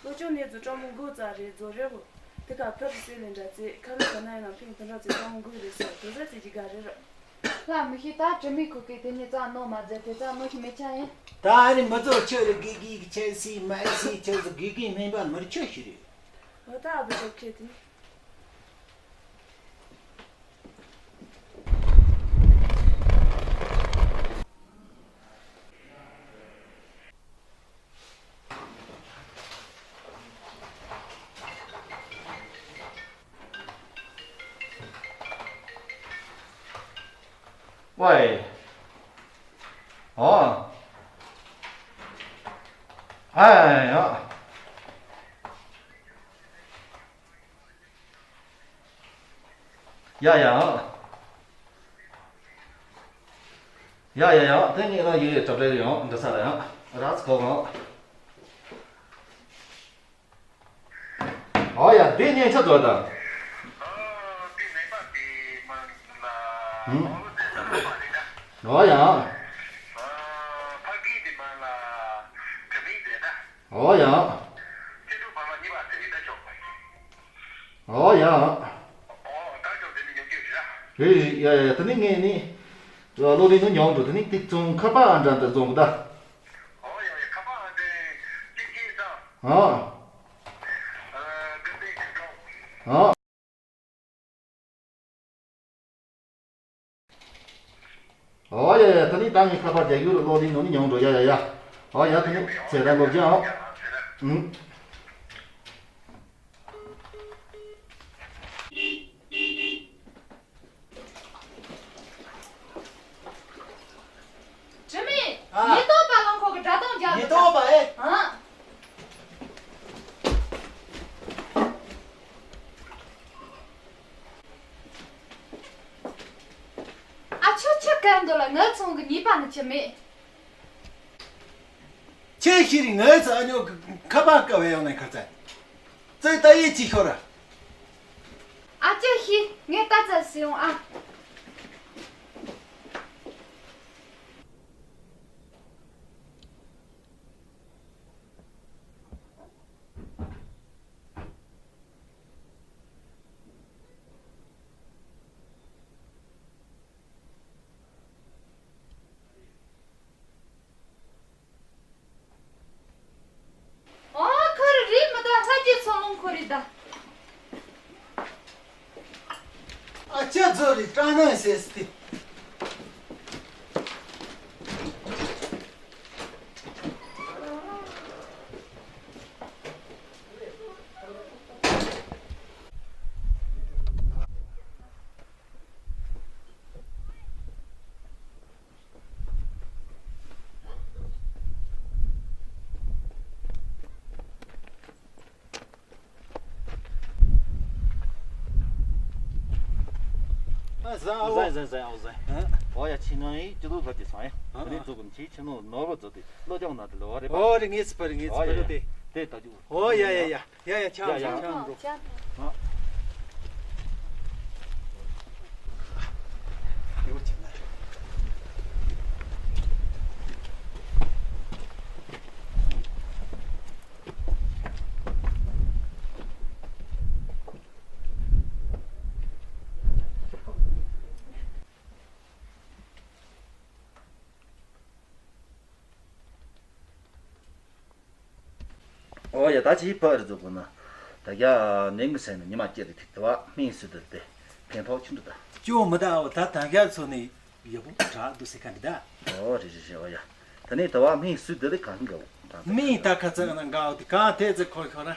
སློབ་སྦྱོང་ནས་ཚོ་སྤྲང་མོ་མགོ་རྩ་རེད་རྫོགས་རེད་གོ་དེ་ག་ཕོར་སེ་ལེན་འདྲ་ཚེ་ཁ་ལོ་ག་ན་ཡིན་ན་ཕིང་དོན་ར་ཚེ་སྤྲང་མོ་མགོ་རེད་ཟེར་དོ་ཟ་ཚེ་གི་ག་རེད་ར། ལྷ་མི་ཤེས་ད་དྲི་མེད་ཁུ་ཀེ་དེ་ནས་རྩ་ནོ་མ་མཛད་དེ་རྩ་ནོ་ཤི་མི་ཆ་ཡིན། ད་ཨ་རི་མི་ཚོ་ཁྱོད་རི་དགེ་རྒན་གི་ཆེ་སི་མ་སི་ཁྱོད་ཚོ་དགེ་རྒན་སྨན་པ་མི་རི་ཁྱོད་ཤི་རེད། འོ་ད་ཨ་བུ་ཚོ་ཁྱེད་དེ།喂。哦。哎呀。 ཡ་ཡ། ཡ་ཡ་ཡ། དེ་ངས་ལ་ཡི་གྲབས་རེ་ཡང་འདི་ས་ལ་ཡང་ར་ཚ་གོ་གང་། ཨོ་ཡ་དེ་ཉན་ཆ་དོ་ད། ཨོ་ཡ། ཨོ་ཡ། ཨོ་ཡ། རེད་རེད་ཡ་ཡ་ད་ནི་ངས་ནི། བློ་རིག་ནི་མྱོང་འགྲོ་ད་ནི་ཏིག་ཙུང་ཁ་པར་ཨ་འདྲ་འདི་བཙོང་གི་ད། ཨ། ཨ། ཨོ་ཡ་ཡ་ད་ནི་ད་ངས་ཁ་པར་རྒྱག་རྒྱུ་རུ་གློག་ལྡན་ནང་ནས་མྱོང་འགྲོ་ཡ་ཡ་ཡ། ཨོ་ཡ་ད་ནི་ཚེ་རིང་སློབ་སྦྱོང་ཨོ། ཨུམ། དྲི་མེད། ཨ། ཉེན་རྟོག་པ་ལ་ཁོ་གི་སྒྲ་གདངས་རྒྱག་ཉེན་རྟོག་པ་ཨེ། ཨ། ཨ་ཆོ་ཆི་གན་འདུག་ལ་ངའི་ཚོང་གི་ཉེས་པ་ནི་ཆི་མེད། ཁྱེད་ཤི་རི་ངའི་ཚ་ཨ་ཉོ་གི་ཁ་པར་ཀ་བས་ཡོང་ནས་ཁ་ཚ། ཙེ་ད་ཡེ་ཅི་ཤོར་ར། ཨ་ཅེ་ཤི་ངས་ད་ཙ་སི་ཡོང་ཨ། ཨོ་ཁོ་རེ་རེད་མི་ད་ལྷ་རྗེ་ཚོ་ལོང་ཁོ་རེད་ད། ཨ་ཅག་ཚོ་རེད་སྐྲག་ན་ཟེར་སྟེ། ཨ་ཟ་འོ། ཟ་ཟ་ཟ་འོ་ཟ། ཨ། འོ་ཡ་ཕྱི་ནང་ཡི་ཅི་ལུགས་ལབ་ཀྱི་སོང་ཡ། ཨ་ཨ། དེ་ནས་འཛུགས་གམ་ཆི་ཆི་ནོ་ནོར་བ་ཛོ་དེ་ལོ་ཅང་ན་དེ་ལོ་རེ་པ། འོ་རེ་ངེས་སི་པ་རེ་ངེས་སི་པ་རེ་དེ། དེ་ད་ཅུ། འོ་ཡ་ཡ་ཡ། ཡ་ཡ་ཆང་ཡ་ཡ། ཆང་ཆང་འགྲོ། ཆང་འགྲོ། ཨ། ཡོ་ཆེ་ན། ཨོ་ཡ་ད་ཅི་ཕ་རི་ཛོ་གོ་ན། ད་ཡ་ནེང་གི་སེ་ན་ཉི་མ་སྐྱེ་རི་ཐིག་ཏུ་བ་སྨིན་སུ་དུ་དེ་ཕན་ཐོགས་ཆུ་འདུ་ད། ཅོ་མི་ད་འོ་ད་ད་ཡ་ཚོ་ནི་ཡ་བུ་དྲག་འདུ་སེ་ཁ་འདི་ད། ཨོ་རི་རི་རི་ཨོ་ཡ། ད་ནི་ད་བ་སྨིན་སུ་དུ་རི་གང་ག་འོ་ད། སྨིན་ད་ཁ་ཚ་ན་འགའ་འོ་དི་གང་དེ་ཚེ་ཁོ་ཁོ་ར།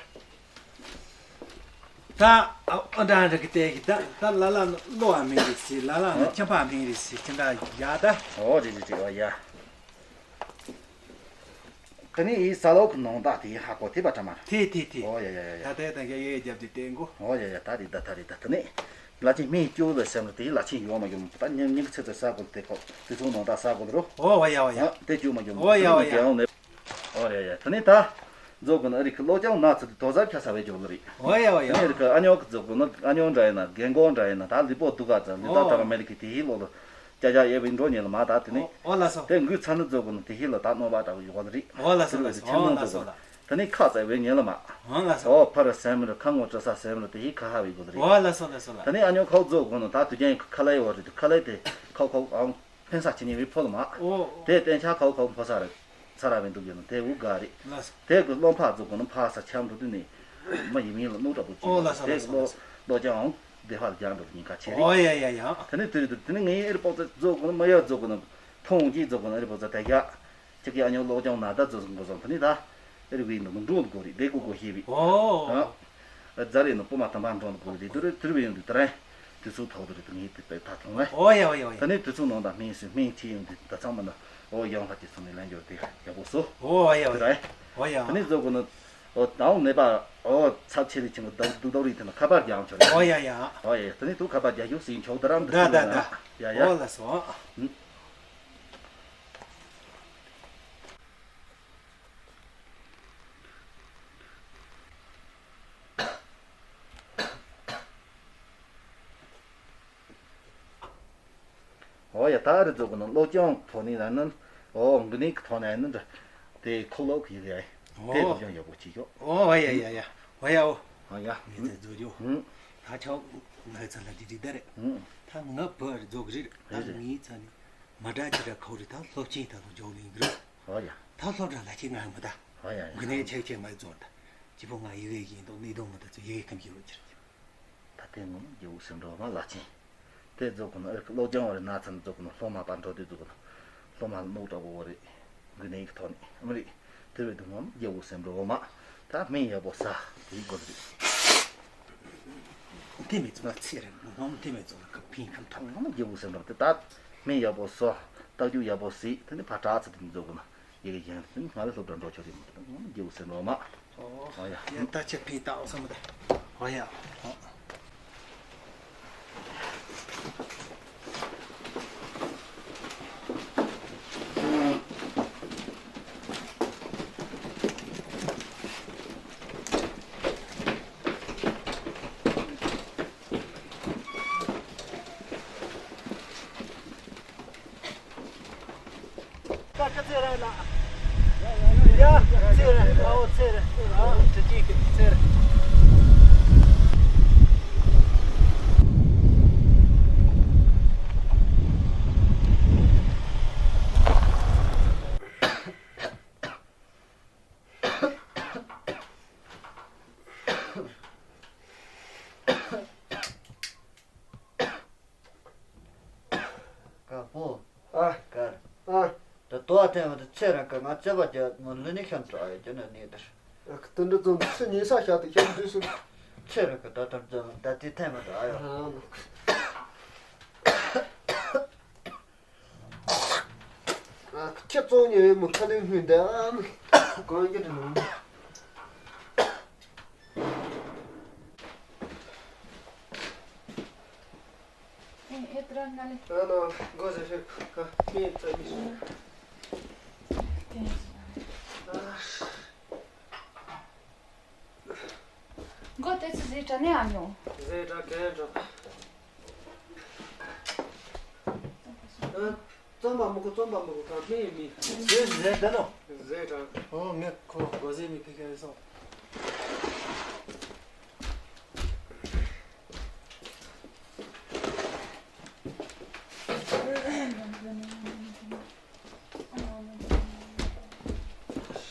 ད་ཨ་འདྲ་འདྲ་གི་དེ་གི་ད་ད་ལ་ལ་ནི་བློ་བ་མིན་རི་སི་ལ་ལ་ནི་ཁྱམ་པ་མིན་རི་སི་ཅི་འདྲ་ཡ་ད། ཨོ་རི་རི་རི་ཨོ་ཡ། དེ་ནས་ཡིས་ས་ལོག་གི་ནང་བདག་དེ་ཧ་གོ་དེ་པ་ཀྲ་མ་ར། དེ་དེ་དེ། ཨོ་ཡ་ཡ་ཡ་ཡ། ད་ལྟའི་ད་ག་ཡེ་རྒྱབ་དེ་བསྟན་གོ། ཨོ་ཡ་ཡ། ད་རེད་ད་ད་རེད་ད། དེ་ནས་ལ་ཆེན་སྨན་སྐྱོ་ལ་སེམས་ར་དེ་ལ་ཆེན་ཡོང་མ་ཡོང་ད་ཉིན་ཉིན་གི་ཚེ་ཚེ་ས་གོ་དེ་ཁོ་དེ་ཚོ་ནང་བདག་ས་གོ་རོ། ཨོ་ཡ་ཡ་ཡ། དེ་བཅུག་མ་ཡོང་། ཨོ་ཡ་ཡ་ཡ། ཨོ་ཡ་ཡ། དེ་ནས་ད་རྫོགས་གོ་ན་ཨ་རི་ཁི་ལོ་ཅང་ན་ཚོ་དེ་དོ་ཟབ་ཁ་ས་བའི་ཇོ་ལ་རེད། ཨོ་ཡ་ཡ་ཡ། དེ་ནས་ཨ་ཉོ་གི་རྫོགས་གོ་ན་ཨ་ཉོ་འདྲ་ཡིན་ན་རྒན་གོག་འདྲ་ཡིན་ན་ད་ལི་པོ་དུ་ག་ཙ་ལི་ད་ད་ག་མེ་ལི་ཁི་དེ་ཧི་ལོ་ལོ། ཅ་ཅ་ཡེ་བའི་འགྲོ་ཉེ་ལ་མ་ད་དེ་ནི། ཨོ་ལ་སོ། དེ་འགུལ་ཚ་ནི་རྫོགས་གོ་ནི་དེ་ཧི་ལ་ད་གནོད་པ་འདྲ་བོ་ཡོད་གོ་ནི་རེད། ཨོ་ལ་སོ་ལ་སོ། ཆེན་མོ་ཨོ་ལ་རྫོགས་སོ་གོ་ལ། དེ་ནི་ཁ་ཙ་བའི་ཉེ་ལ་མ། ཨོ་ལ་སོ། ཨོ་ཕ་ར་སེམས་ར་ཁ་ངོ་བཀྲ་ས་སེམས་ར་དེ་ཧི་ཁ་ཧ་བའི་གོ་ནི་རེད། ཨོ་ལ་སོ་ལ་སོ་ལ། དེ་ནི་ཨ་ཉོ་ཁའོ་རྫོགས་གོ་ནི་ད་དུ་ཀྱང་ཁ་ལ་ཡོད་རེད། ཁ་ལ་དེ་ཁའོ་ཁའོ་ཨང་ཕན་ས་ཆེ་ཉེ་བའི་ཕོ་ལ་མ། ཨོ། དེ་བསྟན་ཆ་ཁའོ་ཁའོ་ཕོ་ས་ར། ཚ་ར་བའི་འདུག་ཡོད་ན་དེ་འུ་ག་རེད། ལ་སོ། དེ་གི་སློབ་ཕ་རྫོགས་གོ་ནི་ཕ་ས་ཆམ་འགྲོ་དུས་ནི། མ་ཡིན་མིན་ལ་གནོད་འདྲ་པོ་ཅིག་ཨོ་ལ་སོ་ལ་སོ་ལ་སོ། ལོ་ཅང་། བདེ་བར་རྒྱང་འགྲོ་ཉེན་ཁ་ཆེ་རེད། ཨོ་ཡ་ཡ་ཡ། དེ་ནས་དེ་རེད་དེ་ནས་ངའི་ཨེར་པོ་ཙི་རྫོགས་གོ་ན་མ་ཡ་རྫོགས་གོ་ན་ཕོང་གིས་རྫོགས་གོ་ན་ཨེར་པོ་ཙི་དེ་ག་ཅིག་གི་ཨ་ཉོ་ལོག་ཀྱང་ན་ད་རྫོགས་གོ་སོང་དེ་ནས་ད་ཨེར་བི་ནང་འགྲོ་དགོ་རེད། བདེ་གོ་གོ་ཤེས་བི། ཨོ། ཨ། རྫ་རེ་ནང་པོ་མ་དམ་པ་འགྲོ་དགོ་རེད། དེ་རེད་དེ་རེད་བི་ཡོང་དུས་དེ་རེད་དུས་ཚོད་ཐོག་དེ་རེད་དེ་ངས་དེ་པའི་ད་ཐོང་བས། ཨོ་ཡ་ཨོ་ཡ་ཨོ་ཡ། དེ་ནས་དུས་ཚོད་ནང་ད་སྨན་སུས་སྨན་ཁྱེར་ཡོང་དུས་ད་ཚང་མ་ན་ཨོ་ཡང་ལྷ་ཅིག་སོང་ནས་ལན་འབྱོར་དེ་ཡག་པོ་སོ། ཨོ་ཡ་ཨོ་ཡ། དེ་རེད། ཨོ་ཡ། དེ་ནས་རྫོགས་གོ་ན། ཨོ་དང་ནད་པ་ཨོ་ཚབས་ཆེ་རིགས་ཆེན་པོ་བདག་སྡུག་ཏོ་རིགས་དེ་ན་ཁ་པར་རྒྱག་ཆོག་རེད། ཨོ་ཡ་ཡ། ཨོ་ཡ་དེ་ནི་དུ་ཁ་པར་རྒྱག་ཞུ་སིན་ཆོག་ད་རམ་ད་ད་ད་ད། ཡ་ཡ། ཨོ་ལ་སོ། ཨུ། ཨོ་ཡ་ད་རི་རྫོགས་གོ་ན་ལོ་ཅང་ཐོག་ནས་ན་ནི། ཨོ་འགི་ནི་གི་ཐོག་ནས་ནི་འདྲ། དེ་ཁོ་ལོ་གི་ཡི་གེ་ཨེ། དེ་ལོ་ཅང་ཡག་པོ་ཅིག་ཡོད། ཨོ་ཨ་ཡ་ཡ་ཡ། ཨོ་ཡ་ཨོ། ཨོ་ཡ། ངས་དེ་རྫོགས་ཡོད། ཧུམ། ད་ཆོག་ངའི་ཚ་ལ་དེ་དེ་ད་རེད། ཧུམ། ད་ང་བུ་རི་རྫོགས་གི་རེད། ད་རེད་རེད། ངའི་ཚ་ནི། མ་འདྲ་ཅི་འདྲ་ཁོ་རེད། ད་སློབ་ཆེན་ད་ལོ་འཇོག་ལེན་གི་རེད། ཨོ་ཡ། ད་སློབ་གྲྭ་ལ་ཁྱེད་ང་མི་ད། ཨོ་ཡ་ཡ། འགི་ནས་ཆེག་ཆེག་མ་རྫོགས་ད། སྐྱིད་པོ་ང་ཡི་གེ་ཡིན་དོ་ནི་དོ་མི་ད་ཚོ་ཡི་གེ་ཁམ་གི་རོ་ཅི་རེད། ད་ལྟའི་ངོ་མ་རྒྱལ་པོ་སེམས་འགྲོ་མ་ལག་ཆེན། དེ་རྫོགས་གོ་ན་ཨེ་ཀློག་སྦྱང་བ་རེ་ན་ཚ་ན་རྫོགས་གོ་ན་སློབ་མ་པ་འགྲོ་དུས་རྫོགས་གོ་ན་སློབ་མ་ནོག་འདྲ་བོ་རེ་འགུལ་ནས་ཡིག་ཐོག་ནས་ཨ་མ་རེད། དེ་བས་དུ་ངོ་མ་རྒྱལ་པོ་སེམས་འགྲོ་མ། ད་སྨན་ཡག་པོ་ཟ་དེ་ཡིག་དགོས་རེད། དེ་མི་ཚོ་ལ་ཚེ་རིང་ངོ་མ་དེ་མི་ཚོ་ལ་ཁ་ཕན་ཁམ་ཐོག་ངོ་མ་རྒྱལ་པོ་སེམས་འགྲོ་དེ་ད་སྨན་ཡག་པོ་ཟ་རྟགས་རྒྱུ་ཡག་པོ་ཟིག་དེ་ནི་ཕ་དྲག་ཚ་དེ་རྫོགས་གོ་ན། ཡི་གེ་ཡང་ང་ལ་སློབ་གྲྭ་འགྲོ་ཆོག་རེད་མ་གཏོགས་ང་རྒྱལ་པོ་སེམས་འགྲོ་མ། ཨོ་ཡ། ཡ་ད་ཆེ་ཕི་ཏའོ་སམ་ད། ཨོ་ཡ། ཨོ། ཀ་ཀ་ཚེ་རིང་ལགས། ཡ་ཚེ་རིང་། ཨའོ་ཚེ་རིང་། ཨ་དྲི་ཅིག་གི་ཚེ་རིང་། དཀར་པོ། ཨ། དཀར། ཨ། ད་དོ་ཨ་ཐེན་བ་དེ་ཚེ་རིང་གི་ང་རྩེད་པ་རྒྱག་མོ་ལུ་ནི་ཤམ་དྲ་ཨ་ཡོད་ཀྱི་ན་ནི་དར། ཨ་ཁུ་དུ་འདྲ་ཙམ་ཚེ་ཉིན་ས་ཤ་དུ་ཤམ་དུས་སུ། ཚེ་རིང་གི་ད་དར་ཙམ་ད་དེ་ཐེན་མ་དྲ་ཨ་ཡོད། ཨ་ནོ། ཨ་ཁྱེད་གཙོ་ཉེ་བའི་མི་ཁ་ལོའི་སྔོན་དེ་ཨ་ནི་གང་ཡིན་དྲན་ནོ། ཨེ་ཨེ་ཏྲ་ང་ལེ། ཨ་ནོ་གོ་ཟེ་ཧེ་ཁ་མི་ཙ་མི་སུ། ཨ། མགོ་དེ་ཚོ་ཟས་གྲ་ནས་ཨ་ཉོ། ཟས་གྲ་གས་གྲ། ཨ། རྩམ་པ་མི་དགོས། རྩམ་པ་མི་དགོས། གང་མི་ཡིན་མི། ཟས་ཟས་ད་ནོ། ཟས་གྲ། ཨོ་ངས་ཁོ་མགོ་ཟས་མི་ཕི་ཁ་རེ་སོང་།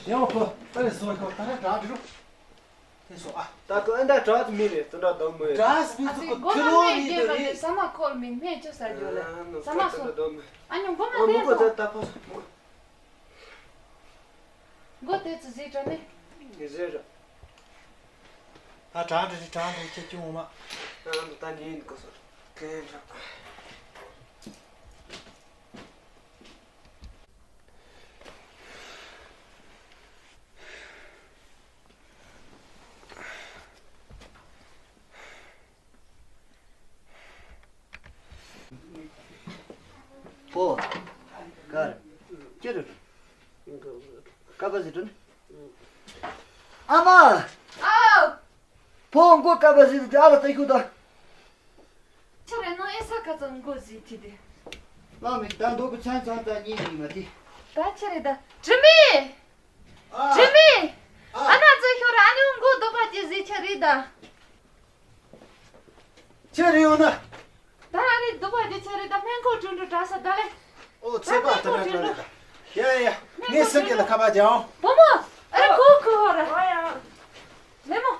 ཡང་ཁོ་ད་རེས་སོང་ཁོ་ད་རེས་གྲ་འགྲོ། དེ་སོ་ཨ། ད་ཁོ་ཨ་འདྲ་གྲགས་མི་རེད། དེ་འདྲ་གདོང་མི་རེད། གྲགས་མི་ཚུགས་ཁོ་ཁྱི་རོ་ཡིན་དེ་རེད། ས་མ་འཁོར་མི་སྨན་ཅོ་ས་རྒྱུ་ལ། ས་མ་སོ། ཨ་ཉོ་མགོ་མ་ཨ་མི་དེ་ཁོ་སོ། ད་ད་ཕོ་སོ། མགོ་དེ་ཚོ་ཟས་གྲ་ནི། ཟས་ར། ད་གྲགས་འདྲ་གྲགས་འདྲ་ཁྱེད་ཀྱི་འོ་མ། ཨ་ད་ཉིན་གོ་སོ། གན་ར། ཨ་མ། ཨའོ། ཕོ་མགོ་དཀར་པ་ཟིག་དེ་ཨ་ལ་ལྟ་ཤུག་དང་། ཆ་རེ་ནོ་ཨེ་ས་ཁ་ཚང་མགོ་ཟིག་དེ་དེ། ལ་མིག་ད་མདོ་གི་ཚན་ཚང་ད་གཉིས་མིག་མ་དེ། ད་ཆ་རེ་ད་དྲི་མེད། ཨ། དྲི་མེད། ཨ། ཨ་ན་ཚོ་ཤོར་ཨ་ནི་མགོ་དོག་པ་དེ་ཟིག་ཆ་རེ་ད། ཆི་རེད་ཡོང་ན། ད་ཨ་ནི་སྡུག་པ་དེ་ཆི་རེད་ད། སྨན་ཁང་འགྲོ་འགྲོ་དྲག་ས་ད་ལེ། ཨོ་ཚེ་པ་ད་ན་འགྲོ་ལེ་ད། ཡ་ཡ་ཡ། ངས་སེམས་ཀྱི་ལ་ཁ་པ་རྒྱག་ཨང་། བུ་མོ། ཨ་རེ་ཁོ་ཁོ་ཧོ་ར། ཨོ་ཡ། ལེ་མོ།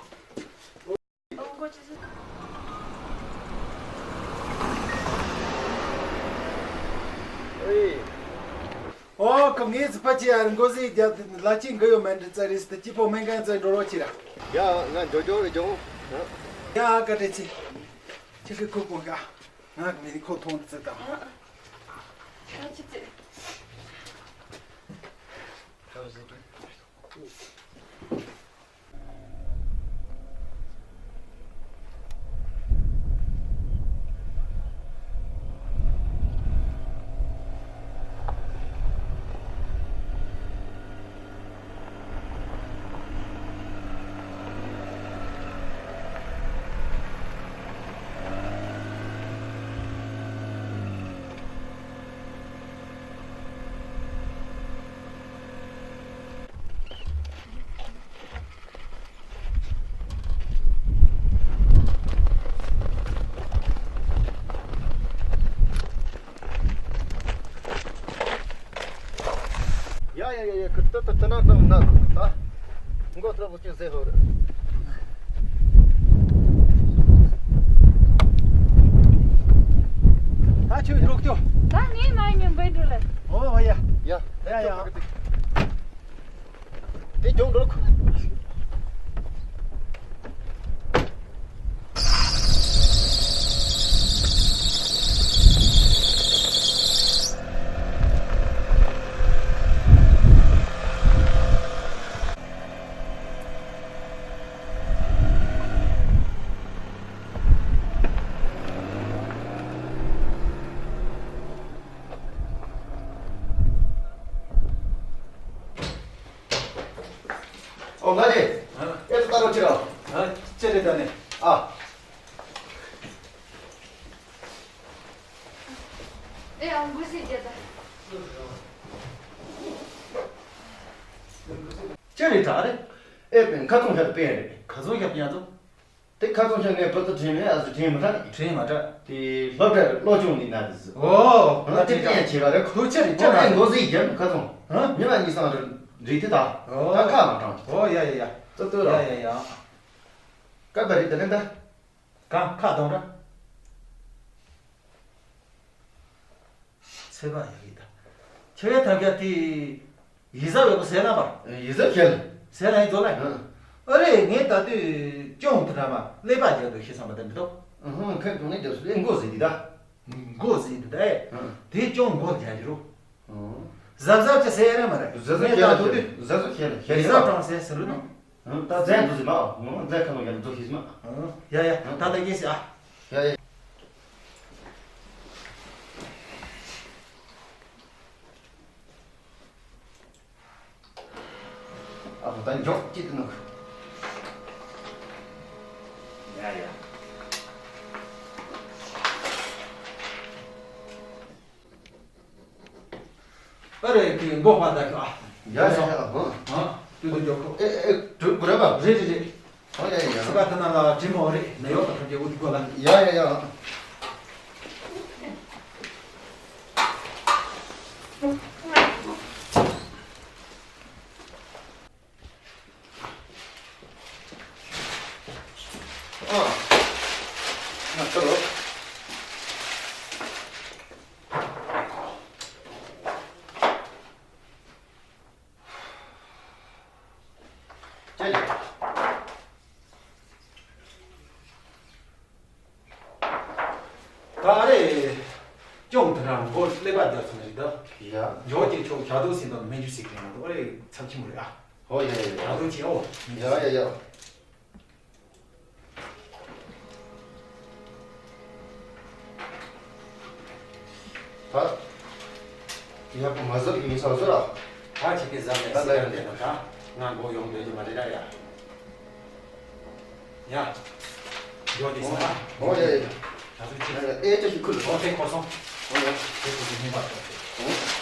ཨེ། ཨོ་ཁོ་ངས་ཚེ་པ་ཆེ་ཡར་འགོ་ཟིག་རྒྱབ་ལ་ཅི་འགི་ཡོད་མེད་འདྲི་ཙ་རེད་ཟེར་ད་སྐྱིད་པོ་སྨན་ཁང་ཙ་འགྲོ་རོགས་ཅི་ར། ཡ་ང་འགྲོ་འགྲོ་རེ་འགྲོ། ཡ་བཀའ་དྲིན་ཆེ། ཁྱེད་ཀྱི་ཁུ་ཁུ་ག་ང་གི་མི་ཁོ་མཐོང་དུ་ཙི་དང་། ཨ་ཨ་ཅི་ཙི། ཡ་ཡ་ཡ་ཡ། ཁུར་ཏི་ཏི་ཏི་ན་ཏི་ན་ཏི། མགོ་ཐུར་བུ་ཅིག་ཟེར་ཧོར། ད་ཁྱོད་འགྲོ་ཀྱོ། ད་ངས་མ་ཉན་པའི་འགྲོ་ལེ། ཨོ་ཡ། ཡ་ཡ་ཡ། དེ་གྱོང་འགྲོ། ཨོ་ང་རེད། ཨ། ཨེ་ད་ལྟ་རོ་ཅི་ར། ཨ་ཅི་རེད་ད་ནི། ཨ། ཨེ་ཨང་གུ་སི་རྒྱ་ད། ཅི་རེད་ད་རེད། ཨེ་པན་ཁ་ཚོང་ཞབས་པན་རེད། ཁ་ཚོང་ཞབས་པན་ཚོ། དེ་ཁ་ཚོང་ཤ་ངའི་བུ་ཚོ་དྲན་མེད་ཨ་ཟུ་དྲན་མི་ཐག་དྲན་མ་ཐག་དེ་སློབ་གྲྭ་རེད་སློབ་སྦྱོང་ནི་ན་དེ་ཟི། ཨོ། ང་དེ་ཏན་བྱེད་པ་རེད་ཁོ་ཆ་རེད་ཁོ་ངའི་མགོ་ཟི་རྒྱབ་ཁ་ཚོང་ཧ། མི་མ་གཉིས་སང་རེད་རེད་དེ་ད། ཨོ། ད་ཁ་མ་དྲང་། ཨོ་ཡ་ཡ་ཡ། ཙོ་ཙོ་ར། ཡ་ཡ་ཡ། ཀ་པ་རེད་དེ་ལེན་ད། གང་ཁ་གཏོང་ར། ཚེ་བ་ཡ་གི་ད། ཁྱེད་ཐབས་རྒྱ་དེ། ཡིག་ཚང་བའི་སྐོར་ཟེར་ན་མ། ཡིག་ཚང་ཁྱེར། ཟེར་ན་ཡིན་ཙོ་ལ། ཨ་རེ་ངས་ད་དུས་ཅོང་དུ་འདྲ་མ་ཀླད་པ་རྒྱག་དུ་ཤེས་སམ་པ་དེ་འདྲི་དོ། ཧུང་ཁ་ཅུང་ནས་རྒྱབ་སུ་ཨེ་མགོ་ཟིན་འདི་ད། མགོ་ཟིན་འདི་ད་ཨེ། དེ་ཅོང་མགོ་རྒྱག་གི་རུ། ཟབ་ཟབ་ཅི་ཟེར་རེ་མ་རེད། ཟབ་ཟབ་ངས་ད་དུ་དུས། ཟབ་ཟབ་ཁྱེར་ཁྱེར་ཡིག་ཚང་དྲང་ཟེར་ཟེར་རུ་ནོ། ད་ཟན་དུ་ཟིན་མ་ཨོ་ཟན་ཁ་ནོ་ཡར་འཛུགས་ཤིག་མ། ཡ་ཡ་ད་ད་ཡིན་ཟེར་ཨ། ཡ་ཡ། ཨ་ད་མགྱོགས་ཀྱི་དུ་ནུག་ཡ་ཡ། ཨ་རེ་ཁྱོད་མགོ་མ་ད་ཁྱོད་ཨ། ཡ་ཡ་ཡ་ཧོ། ཨ་དུས་དུ་མགྱོགས་ཁོ། ཨེ་ཨེ་དུས་གུ་རེ་བ། རེད་རེད་རེད། ཨོ་ཡ་ཡ་ཡ། སི་པ་ཐ་ན་ལ་དྲི་མོ་རེད་ན་ཡོག་ད་ཐམས་ཅད་འུ་དུ་གོ་ལ། ཡ་ཡ་ཡ། ཨ། ང་ཚོ་ལོ། ཅེ་ཅེ། ད་ཨ་རེ། ཅོང་དེ་རང་མགོ་ཀླད་པ་རྒྱག་སོང་རེད་ད། ཡ། མགྱོགས་ཀྱི་ཆོག་ཞག་དུ་ཟིན་དང་སྨན་རྒྱུ་ཟིག་དེ་ང་ཚོ་ཨ་རེ་ཚབས་ཆེན་པོ་རེད་ཨ། ཧོ་ཡ་ཡ་ཡ། ཞག་དུ་ཆེ་ཨོ། ཡ་ཡ་ཡ། ད། ཡག་པོ་མ་བཟོ་གི་མི་ཚང་བཟོ་ར། ད་ཅིག་གི་ཟ་ནས་ཟ་ནས་ད་ང་མགོ་ཡོང་འདོད་ཀྱི་མ་རེད་ད་ཡ། ཡ། འགྱོ་དེ་སོང་ཨ། ཨོ་ཡ་ཡ། ད་ཚོད་ཅིག་ཨེ་ཅིག་ཁུལ། ཨོ་ཁེ་ཁོ་སོང་། ཨོ་ཡ། ཁེ་ཁོ་སོང་མིན་པ། ཨོ།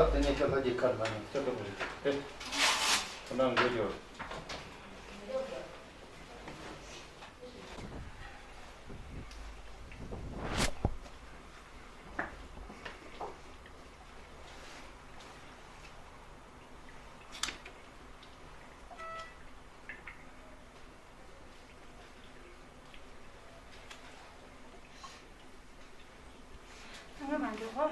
ད་དེ་ནས་ཁྱོད་ལྷ་རྒྱལ་ཁ་ལ་ནས་ཁྱོད་ལྟ་བུ་རེད་དེ། ཁོ་ན་འགྲོ་རྒྱུ། ང་མ་འགྲོ་གོ།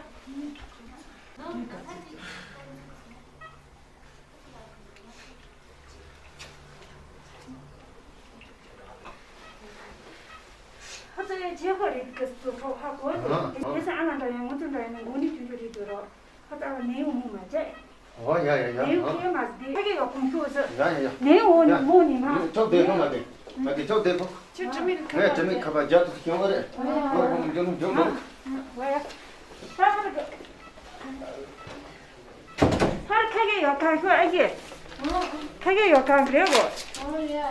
ཧ་ཙི་ཡ་རྗེས་ཁོ་རེད་གི་སུ་ཁོ་ཧ་གོ་དེ་དེ་ས་ཨ་ང་འདྲ་ཡང་ང་ཚོ་འདྲ་ཡང་ན་ངོ་ནི་ཆུང་ཆུང་རེད་འདུག་རོ། ཁ་ཏ་བ་ནེའུ་མོ་མ་བྱས། ཨོ་ཡ་ཡ་ཡ། ནེའུ་ཁེ་མ་སི་ཁེ་གེ་ཡོ་ཁུང་ཁུ་ཟི། ཡ་ཡ་ཡ། ནེའུ་ནི་མོ་ནི་མ། ཡ་ཅོག་དེ་ཁོ་མ་དེ། མ་དེ་ཅོག་དེ་ཁོ། ཁྱོད་དྲི་མེད་ཁ་ངས་དྲི་མེད་ཁ་པ་རྒྱ་ཐུག་ཤོང་བ་རེད། ཨོ་ཁོ་མི་འཇོན་འཇོན་མ། ཝ་ཡ། ཧར་ཁ་གེ་ཡོ་ཁང་ཁོ་ཨ་གེ། ཁ་གེ་ཡོ་ཁང་རེད་གོ། ཨོ་ཡ། ཨ།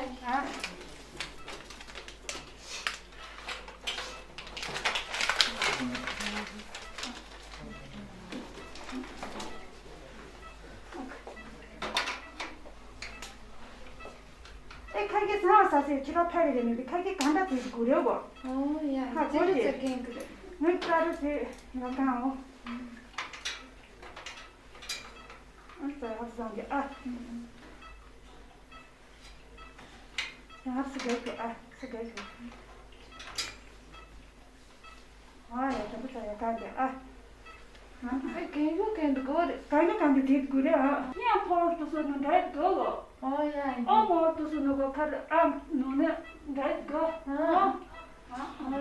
ཨེ་ཁ་སྐད་ཚང་བ་ས་སེ་ཁྱི་རོ་ཕ་རེ་རེ་མེད་པའི་ཁ་སྐད་གང་འདྲ་ཚིག་གུ་རེ་གོ། ཨོ་ཡ་ཧ་ཅི་གོ་རེ་ཅི་ཚེ་རྒན་གི་རེད། ངའི་ཀ་རུ་ཚེ་ཡོ་གང་འོ། ཨ་ཙ་ཧབ་བཟང་གི་ཨ། ཡང་ཧབ་སི་རྒན་གི་ཨ་སི་རྒན་གི། ཨ་ཡ་དྲན་པ་ཚ་ཡ་གང་གི་ཨ། ཨེ་གན་ཡོ་གན་དུ་གོ་རེ། གང་གི་གང་གི་དེ་དགུ་རེ་ཨ། ཡང་ཕོར་དུ་སོ་ནུ་འདྲ་གོ་གོ། ཨོ་ཡ་ཡ། ཨོ་མོ་དུ་སོ་ནུ་གོ་ཁར་ཨ་ནུ་ནི་འདྲ་གོ། ཨ། ཨོ་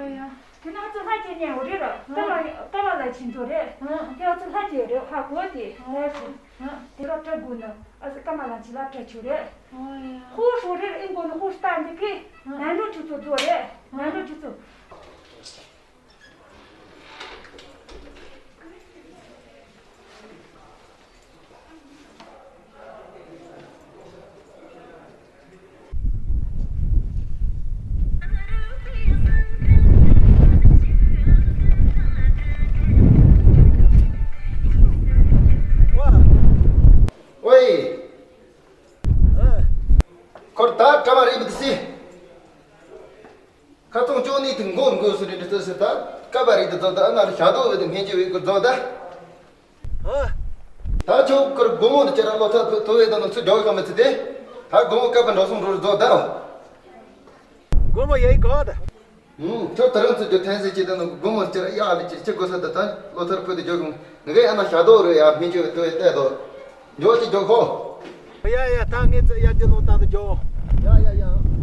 ཡ། དེ་ན་ཚོ་ལྷ་ཅེ་ཉན་འོ་རེ་ར། ཀ་མ་ཀ་མ་ལ་ཆིན་ཚོ་རེ། དེ་ཚོ་ལྷ་ཅེ་རེ་ཧ་གོ་དེ་ལ་སོ། དེ་ར་ཏྲ་གུ་ནི་ཨ་ཟི་ཀ་མ་ལ་ཆི་ལ་ཏྲ་ཆུ་རེ། ཧོ་ཧྲོ་རེ་ཨིན་གོ་ནི་ཧོ་སྟ་འདི་ཕི། ནན་རོ་ཆུ་ཚོ་རྫོ་རེ། ནན་རོ་ཆུ་ཚོ། ཨོའི། ཁོར་ད་ག་བ་རེད་མི་སི། ཁ་ཚོང་ཅོ་ནི་དེ་མགོ་མགོ་སུ་རེད་དེ་ཟེར་ད་ཀ་བ་རེད་དེ་ཛོ་ད་ཨ་ན་རི་ཤ་དོ་བེ་དེ་སྨན་ཅི་བེ་ཀུ་ཛོ་ད། ད་ཆོ་ཀུར་སྒོ་མོ་དེ་ཅི་ར་ལོ་ཐ་ཐོ་ཐོ་བེ་ད་ནོ་ཚུ་ཇོ་ཀ་མི་ཚི་དེ། ད་སྒོ་མོ་ཀ་བ་འགྲོ་སོང་རོ་ཛོ་ད། སྒོ་མོ་ཡེ་གོ་ད། ཁྱོད་ད་རང་ཚུ་ཇོ་ཐན་སེ་ཅི་ད་ནོ་སྒོ་མོ་ཅི་ར་ཡ་ལི་ཅི་ཅི་གོ་ས་ད་ད་ལོ་ཐར་ཕུ་དེ་ཇོ་ཀུ་ང་གེ་ཨ་ན་ཤ་དོ་རེ་ཡ་སྨན་ཅི་བེ་ཐོ་བེ་ཏེ་དོ། འགྱོ་ཅིག་འགྱོ་ཁོ། ཡ་ཡ་ད་ངས་ཚེ་ཡ་ཅི་ནོ་ད་དུ་འགྱོ། ཡ་ཡ་ཡ།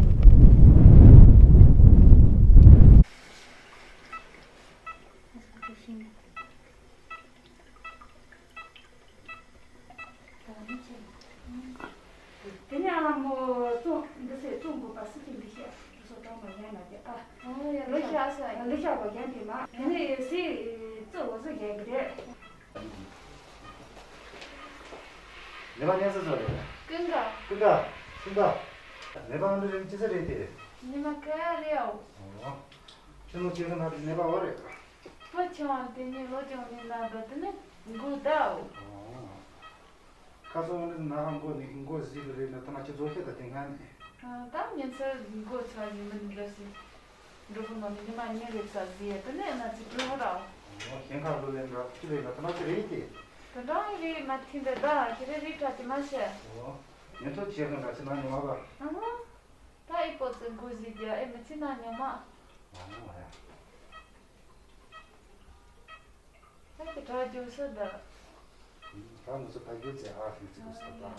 ལོ་ཤ་ས་ལོ་ཤ་བ་གཞན་དེ་མ་དེ་ནས་སི་ཙི་འོ་ཟི་གཞན་གི་རེད། ནད་པ་གཉན་ས་ཚོ་རེད། ཀུན་དགའ། ཀུན་དགའ། ཀུན་དགའ། ནད་པ་ཨ་འདྲ་རེད་ཅི་ས་རེད་དེ། ཉི་མ་ཀ་རེད་ཨོ། ཨོ། ཁྱོད་ནོ་ཁྱེད་ཀྱི་ན་དེ་ནད་པ་བ་རེད། ཕོ་ཆུང་བ་དེ་ནས་ལོ་ཆུང་ནས་ན་ད་དེ་ནས་མགོ་ཟླ་ཨོ། ཨོ། ཁ་སང་འོ་ནི་ན་ཧ་མགོ་ནི་མགོ་ཟི་གི་རེད་ན་ཐ་མ་ཁྱེད་ཚོ་ཤེས་ད་དེ་ང་ནི། ད་ཉིན་ཚར་མགོ་ཚ་ཡིན་མིན་འདྲ་སི། འགྲོ་ཁོ་ནོ་ནི་ཉི་མ་ཉིན་རེ་ཚ་ཟི་ཡ་དེ་ནས་ན་ཚི་པྲོ་ར། ཨོ་ཞེན་ཁ་ལོ་ལེན་འདྲ་ཅི་རེད་ན་ཐ་མ་ཅི་རེད་དེ། དེ་འདྲ་ཡི་རེད་མ་ཐིན་དེ་ད་ཁྱེད་རེ་རེ་ཁྲ་ཅི་མ་ཤེས། ཨོ། ཉིན་ཐོ་ཆེ་གི་འདྲ་ཅི་ན་ཉི་མ་པ། ཨ་ཧ། ད་ཨི་པོ་ཙི་མགོ་ཟི་རྒྱ་ཨེ་མི་ཚི་ན་ཉི་མ། ཨོ་ཡ། ད་ཀྱི་གྲ་རྒྱུག་ས་ད། ད་ང་ཚོ་ཕ་རྒྱུག་ཚེ་ཧ་ཤིག་ཚིག་ས་ད་ཧ།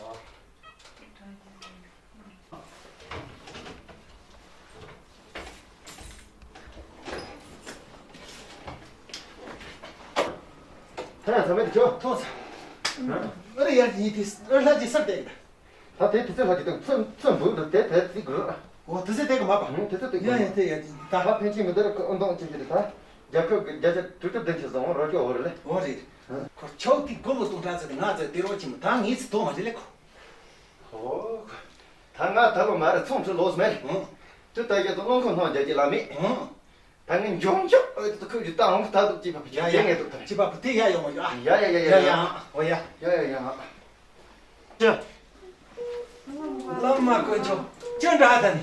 ད་ཡང་ཚ་མེད་དུ་ཆོག་ཐོག་ས། ཨ་རེ་ཡར་ཡིན་དེ་ཨ་ལྷ་ཅི་སར་བསྡད་ད་དེ་དུས་ཚོད་ལྷག་གི་འདུག་ཚོད་ཚོད་འབུག་འདུག་དེ་དེ་ཚིག་དགོས། འོ་དུས་ཚོད་དེ་གི་མ་པ། ཧུང་དུས་ཚོད་དེ་གི་ཡ་ཡ་དེ་ཡ་དེ་ད། ད་ཕན་ཆད་མི་འདིར་ཨུ་འདོང་ཅིག་གི་ད། རྒྱལ་ཁབ་ཀྱི་བརྒྱ་ཆ་དྲུག་ཅུ་བདུན་ཅུ་སོང་རོ་ཅོ་འོ་རེད་ལེ། འོ་རེད། ཧུང་། ཁོ་ཆའོ་ཏི་སྒོ་མོ་སྟོང་ཕྲག་ཚོད་ང་ཚོ་དེ་རོ་ཆི་མོ་ད་ངས་ཚི་དོ་མ་རེད་ལེ་ཁོ། ཧོ། ད་ང་ད་ལོ་མ་རེད་ཚོང་ཁྲི་ལོས་མེད། ཧུང་། དུ་ད་རྒྱ་དུ་རླུང་ཁོ་སྣང་རྒྱ་ཀྱི་ལ་མེད། ཧུང་། ད་ངས་འཇོང་འཇོག་ཨོ་དེ་ཁོས་ཀྱི་ཏང་ཧོང་ད་དུ་ཅི་པ་ཡ་ཡ་ངས་དུ་ད་ཅི་པ་པུ་དེ་ཡ་ཡོང་བ་ཡ། ཡ་ཡ་ཡ་ཡ་ཡ། ཡ་ཡ་ཡ་ཡ་ཨོ་ཡ། ཡ་ཡ་ཡ་ཡ། ཅི། བླ་མ་དཀོན་མཆོག་ཅི་འདྲ་ད་ནི།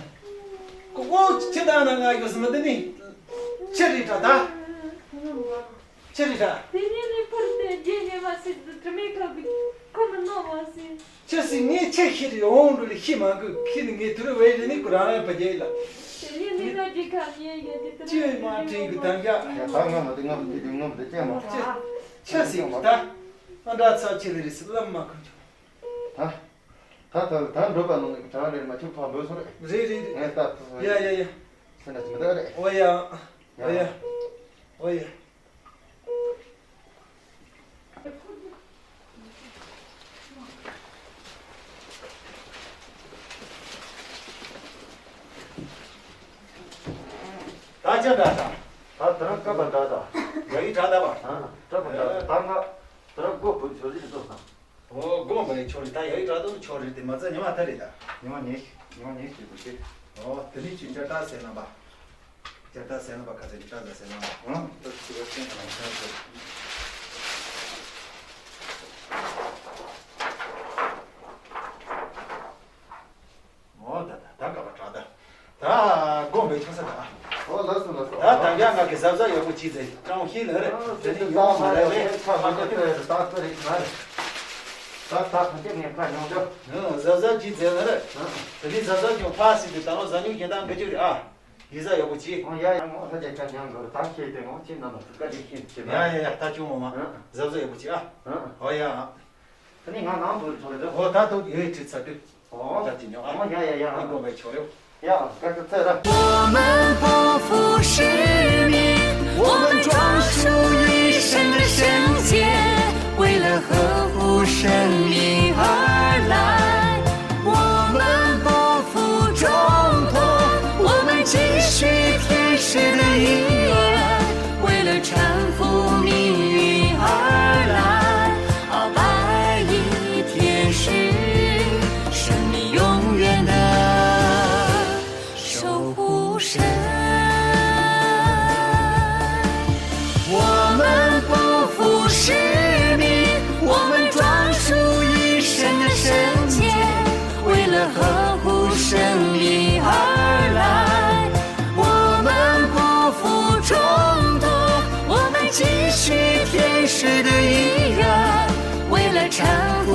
ཀོ་ཀོ་ཅི་ད་ན་ང་ཡོད་སི་མ་དེ་ནི། ཅི་རེད་ད་ད། ཅི་རེད་ད། དེ་ནས་ནི་ཕར་དེ་རྗེས་ནས་མ་སྲིད་དུ་དྲི་མེད་ཁ་གི་ཁོ་མི་ནོར་མ་སྲིད། ཅི་སྲིད་ངས་ཆེ་ཤི་རེ་འོང་འགྲོ་ལ་ཤི་མ་དགོས་ཁི་ནི་ངས་དུ་རུ་བས་རེ་ནི་ཀུ་རང་ཡང་བ་རྒྱལ་ལ། དེ་ནས་ནི་ད་ཅི་ཁ་ཉེ་ཡ་དེ་དུ་ཅི་མ་དྲིན་གི་དམ་བཞག་ཡ་ད་ང་མ་དེ་ང་མ་དེ་དེ་ང་མ་དེ་ཅི་མ། ཅི། ཅི་སྲིད་ད། ཨ་འདྲ་ཚབ་ཆེ་ལེ་རེད་སི་བླ་མ་དཀོན་མཆོག་ད། ད་ད་ད་འགྲོ་པ་ནང་གི་གྲངས་རེར་མ་ཆུ་ཕ་འབོད་སོང་རེད། རེད་རེད་རེད། ངས་ད་ཡ་ཡ་ཡ། སེམས་ན་ཅི་མི་ད་རེད། ཨོ་ཡ། ཨོ་ཡ། ཨོ་ཡ། ད་ཅི་འདྲ་ད། ད་དེ་རིང་སྐབས་པ་འདྲ་ད། ཡ་ཡི་འདྲ་ད་བ། ཨ་སྐབས་པ་འདྲ་ད་ད་ང་དེ་རིང་སྒོ་བུད་ཆོག་ཟིག་འདུག་ན། ཨོ་དགོངས་པ་ཡིན་ཆོག་རེད་ད་ཡ་ཡི་དྲ་ཐོག་ཆོག་རེད་དེ་མ་ཚད་ཉི་མ་ད་རེད་ད། ཉི་མ་ཉི་ཉི་མ་ཉི་ཞིག་དགོས་ཤེས། ཨོ་དེ་ནི་ཅི་བྱ་ད་ཟེར་ན་པ། བྱ་ད་ཟེར་ན་པ་ག་ཚད་ཀྱི་ད་ཟ་ཟེར་ན་པ། ཨང་ད་ཅི་བ་ཅན་དང་ཁྱོད་ཚོ། ཨོ་ད་ད་ད་ག་པ་དྲག་ད། ད་དགོངས་པའི་ཆུང་ས་ད། ཨོ་ལགས་སོ་ལགས་སོ། ད་ད་རྒྱ་ང་གི་གཟབ་གཟབ་ཡག་པོ་བྱས་ཚེ་ཀྲང་ཧི་ལ་རེད། དེ་ནི་ཡོང་མ་རེད་ལེ། ཨ་ད་ད་ད་ད་ད་རེད་མ་རེད། ད་ད་ད་ཅི་ངས་ཕ་ཉོང་ཅོ། ཨ་གཟབ་གཟབ་བྱས་ཚེ་ལ་རེད། དེ་ནི་གཟབ་གཟབ་ཀྱང་ཕ་སྲིད་དུ་ད་ལོ་གཟབ་ཉོ་ཞེ་དྲག་འགའ་རྒྱུ་རེད་ཨ། ཡིག་ཚགས་ཡག་པོ་བྱས། ཨོ་ཡ་ཡ་ངོ་ལྷ་རྒྱ་ཅག་ཉང་གོར་ད་ཤེས་ཏེ་ངོ་ཅི་ན་ན་ཚུགས་ཀ་ཅིག་ཤེས་ཀྱི་ཡ་ཡ་ཡ་ད་ཅུང་མོ་མ་ཨ་གཟབ་གཟབ་ཡག་པོ་བྱས་ཨ། ཨ་ཨོ་ཡ་ཨ། ད་ནི་ང་ནང་དུ་ཆོག་རེད་དོ། ཨོ་ད་དུ་ཡོད་ཁྲིད་ཚར་དུས། ཨོ་ད་ཅི་ཉོ་ཨ། ཨོ་ཡ་ཡ་ཡ་ཨ་དགོངས་པའི་ཆོག་རེད། ཡ་ཀ་ཀ་ཚེ་ར། 我们不服使命，我们专属一生的圣洁，为了呵护生命而来。 我们不负重托，我们继续天使的意愿，为了搀扶命运而来。啊，白衣天使，是你永远的 守护神。我们不负使命，我们专属一生的圣洁，为了呵护生命而来。我们不负重托，我们继续天使的意愿，为了搀扶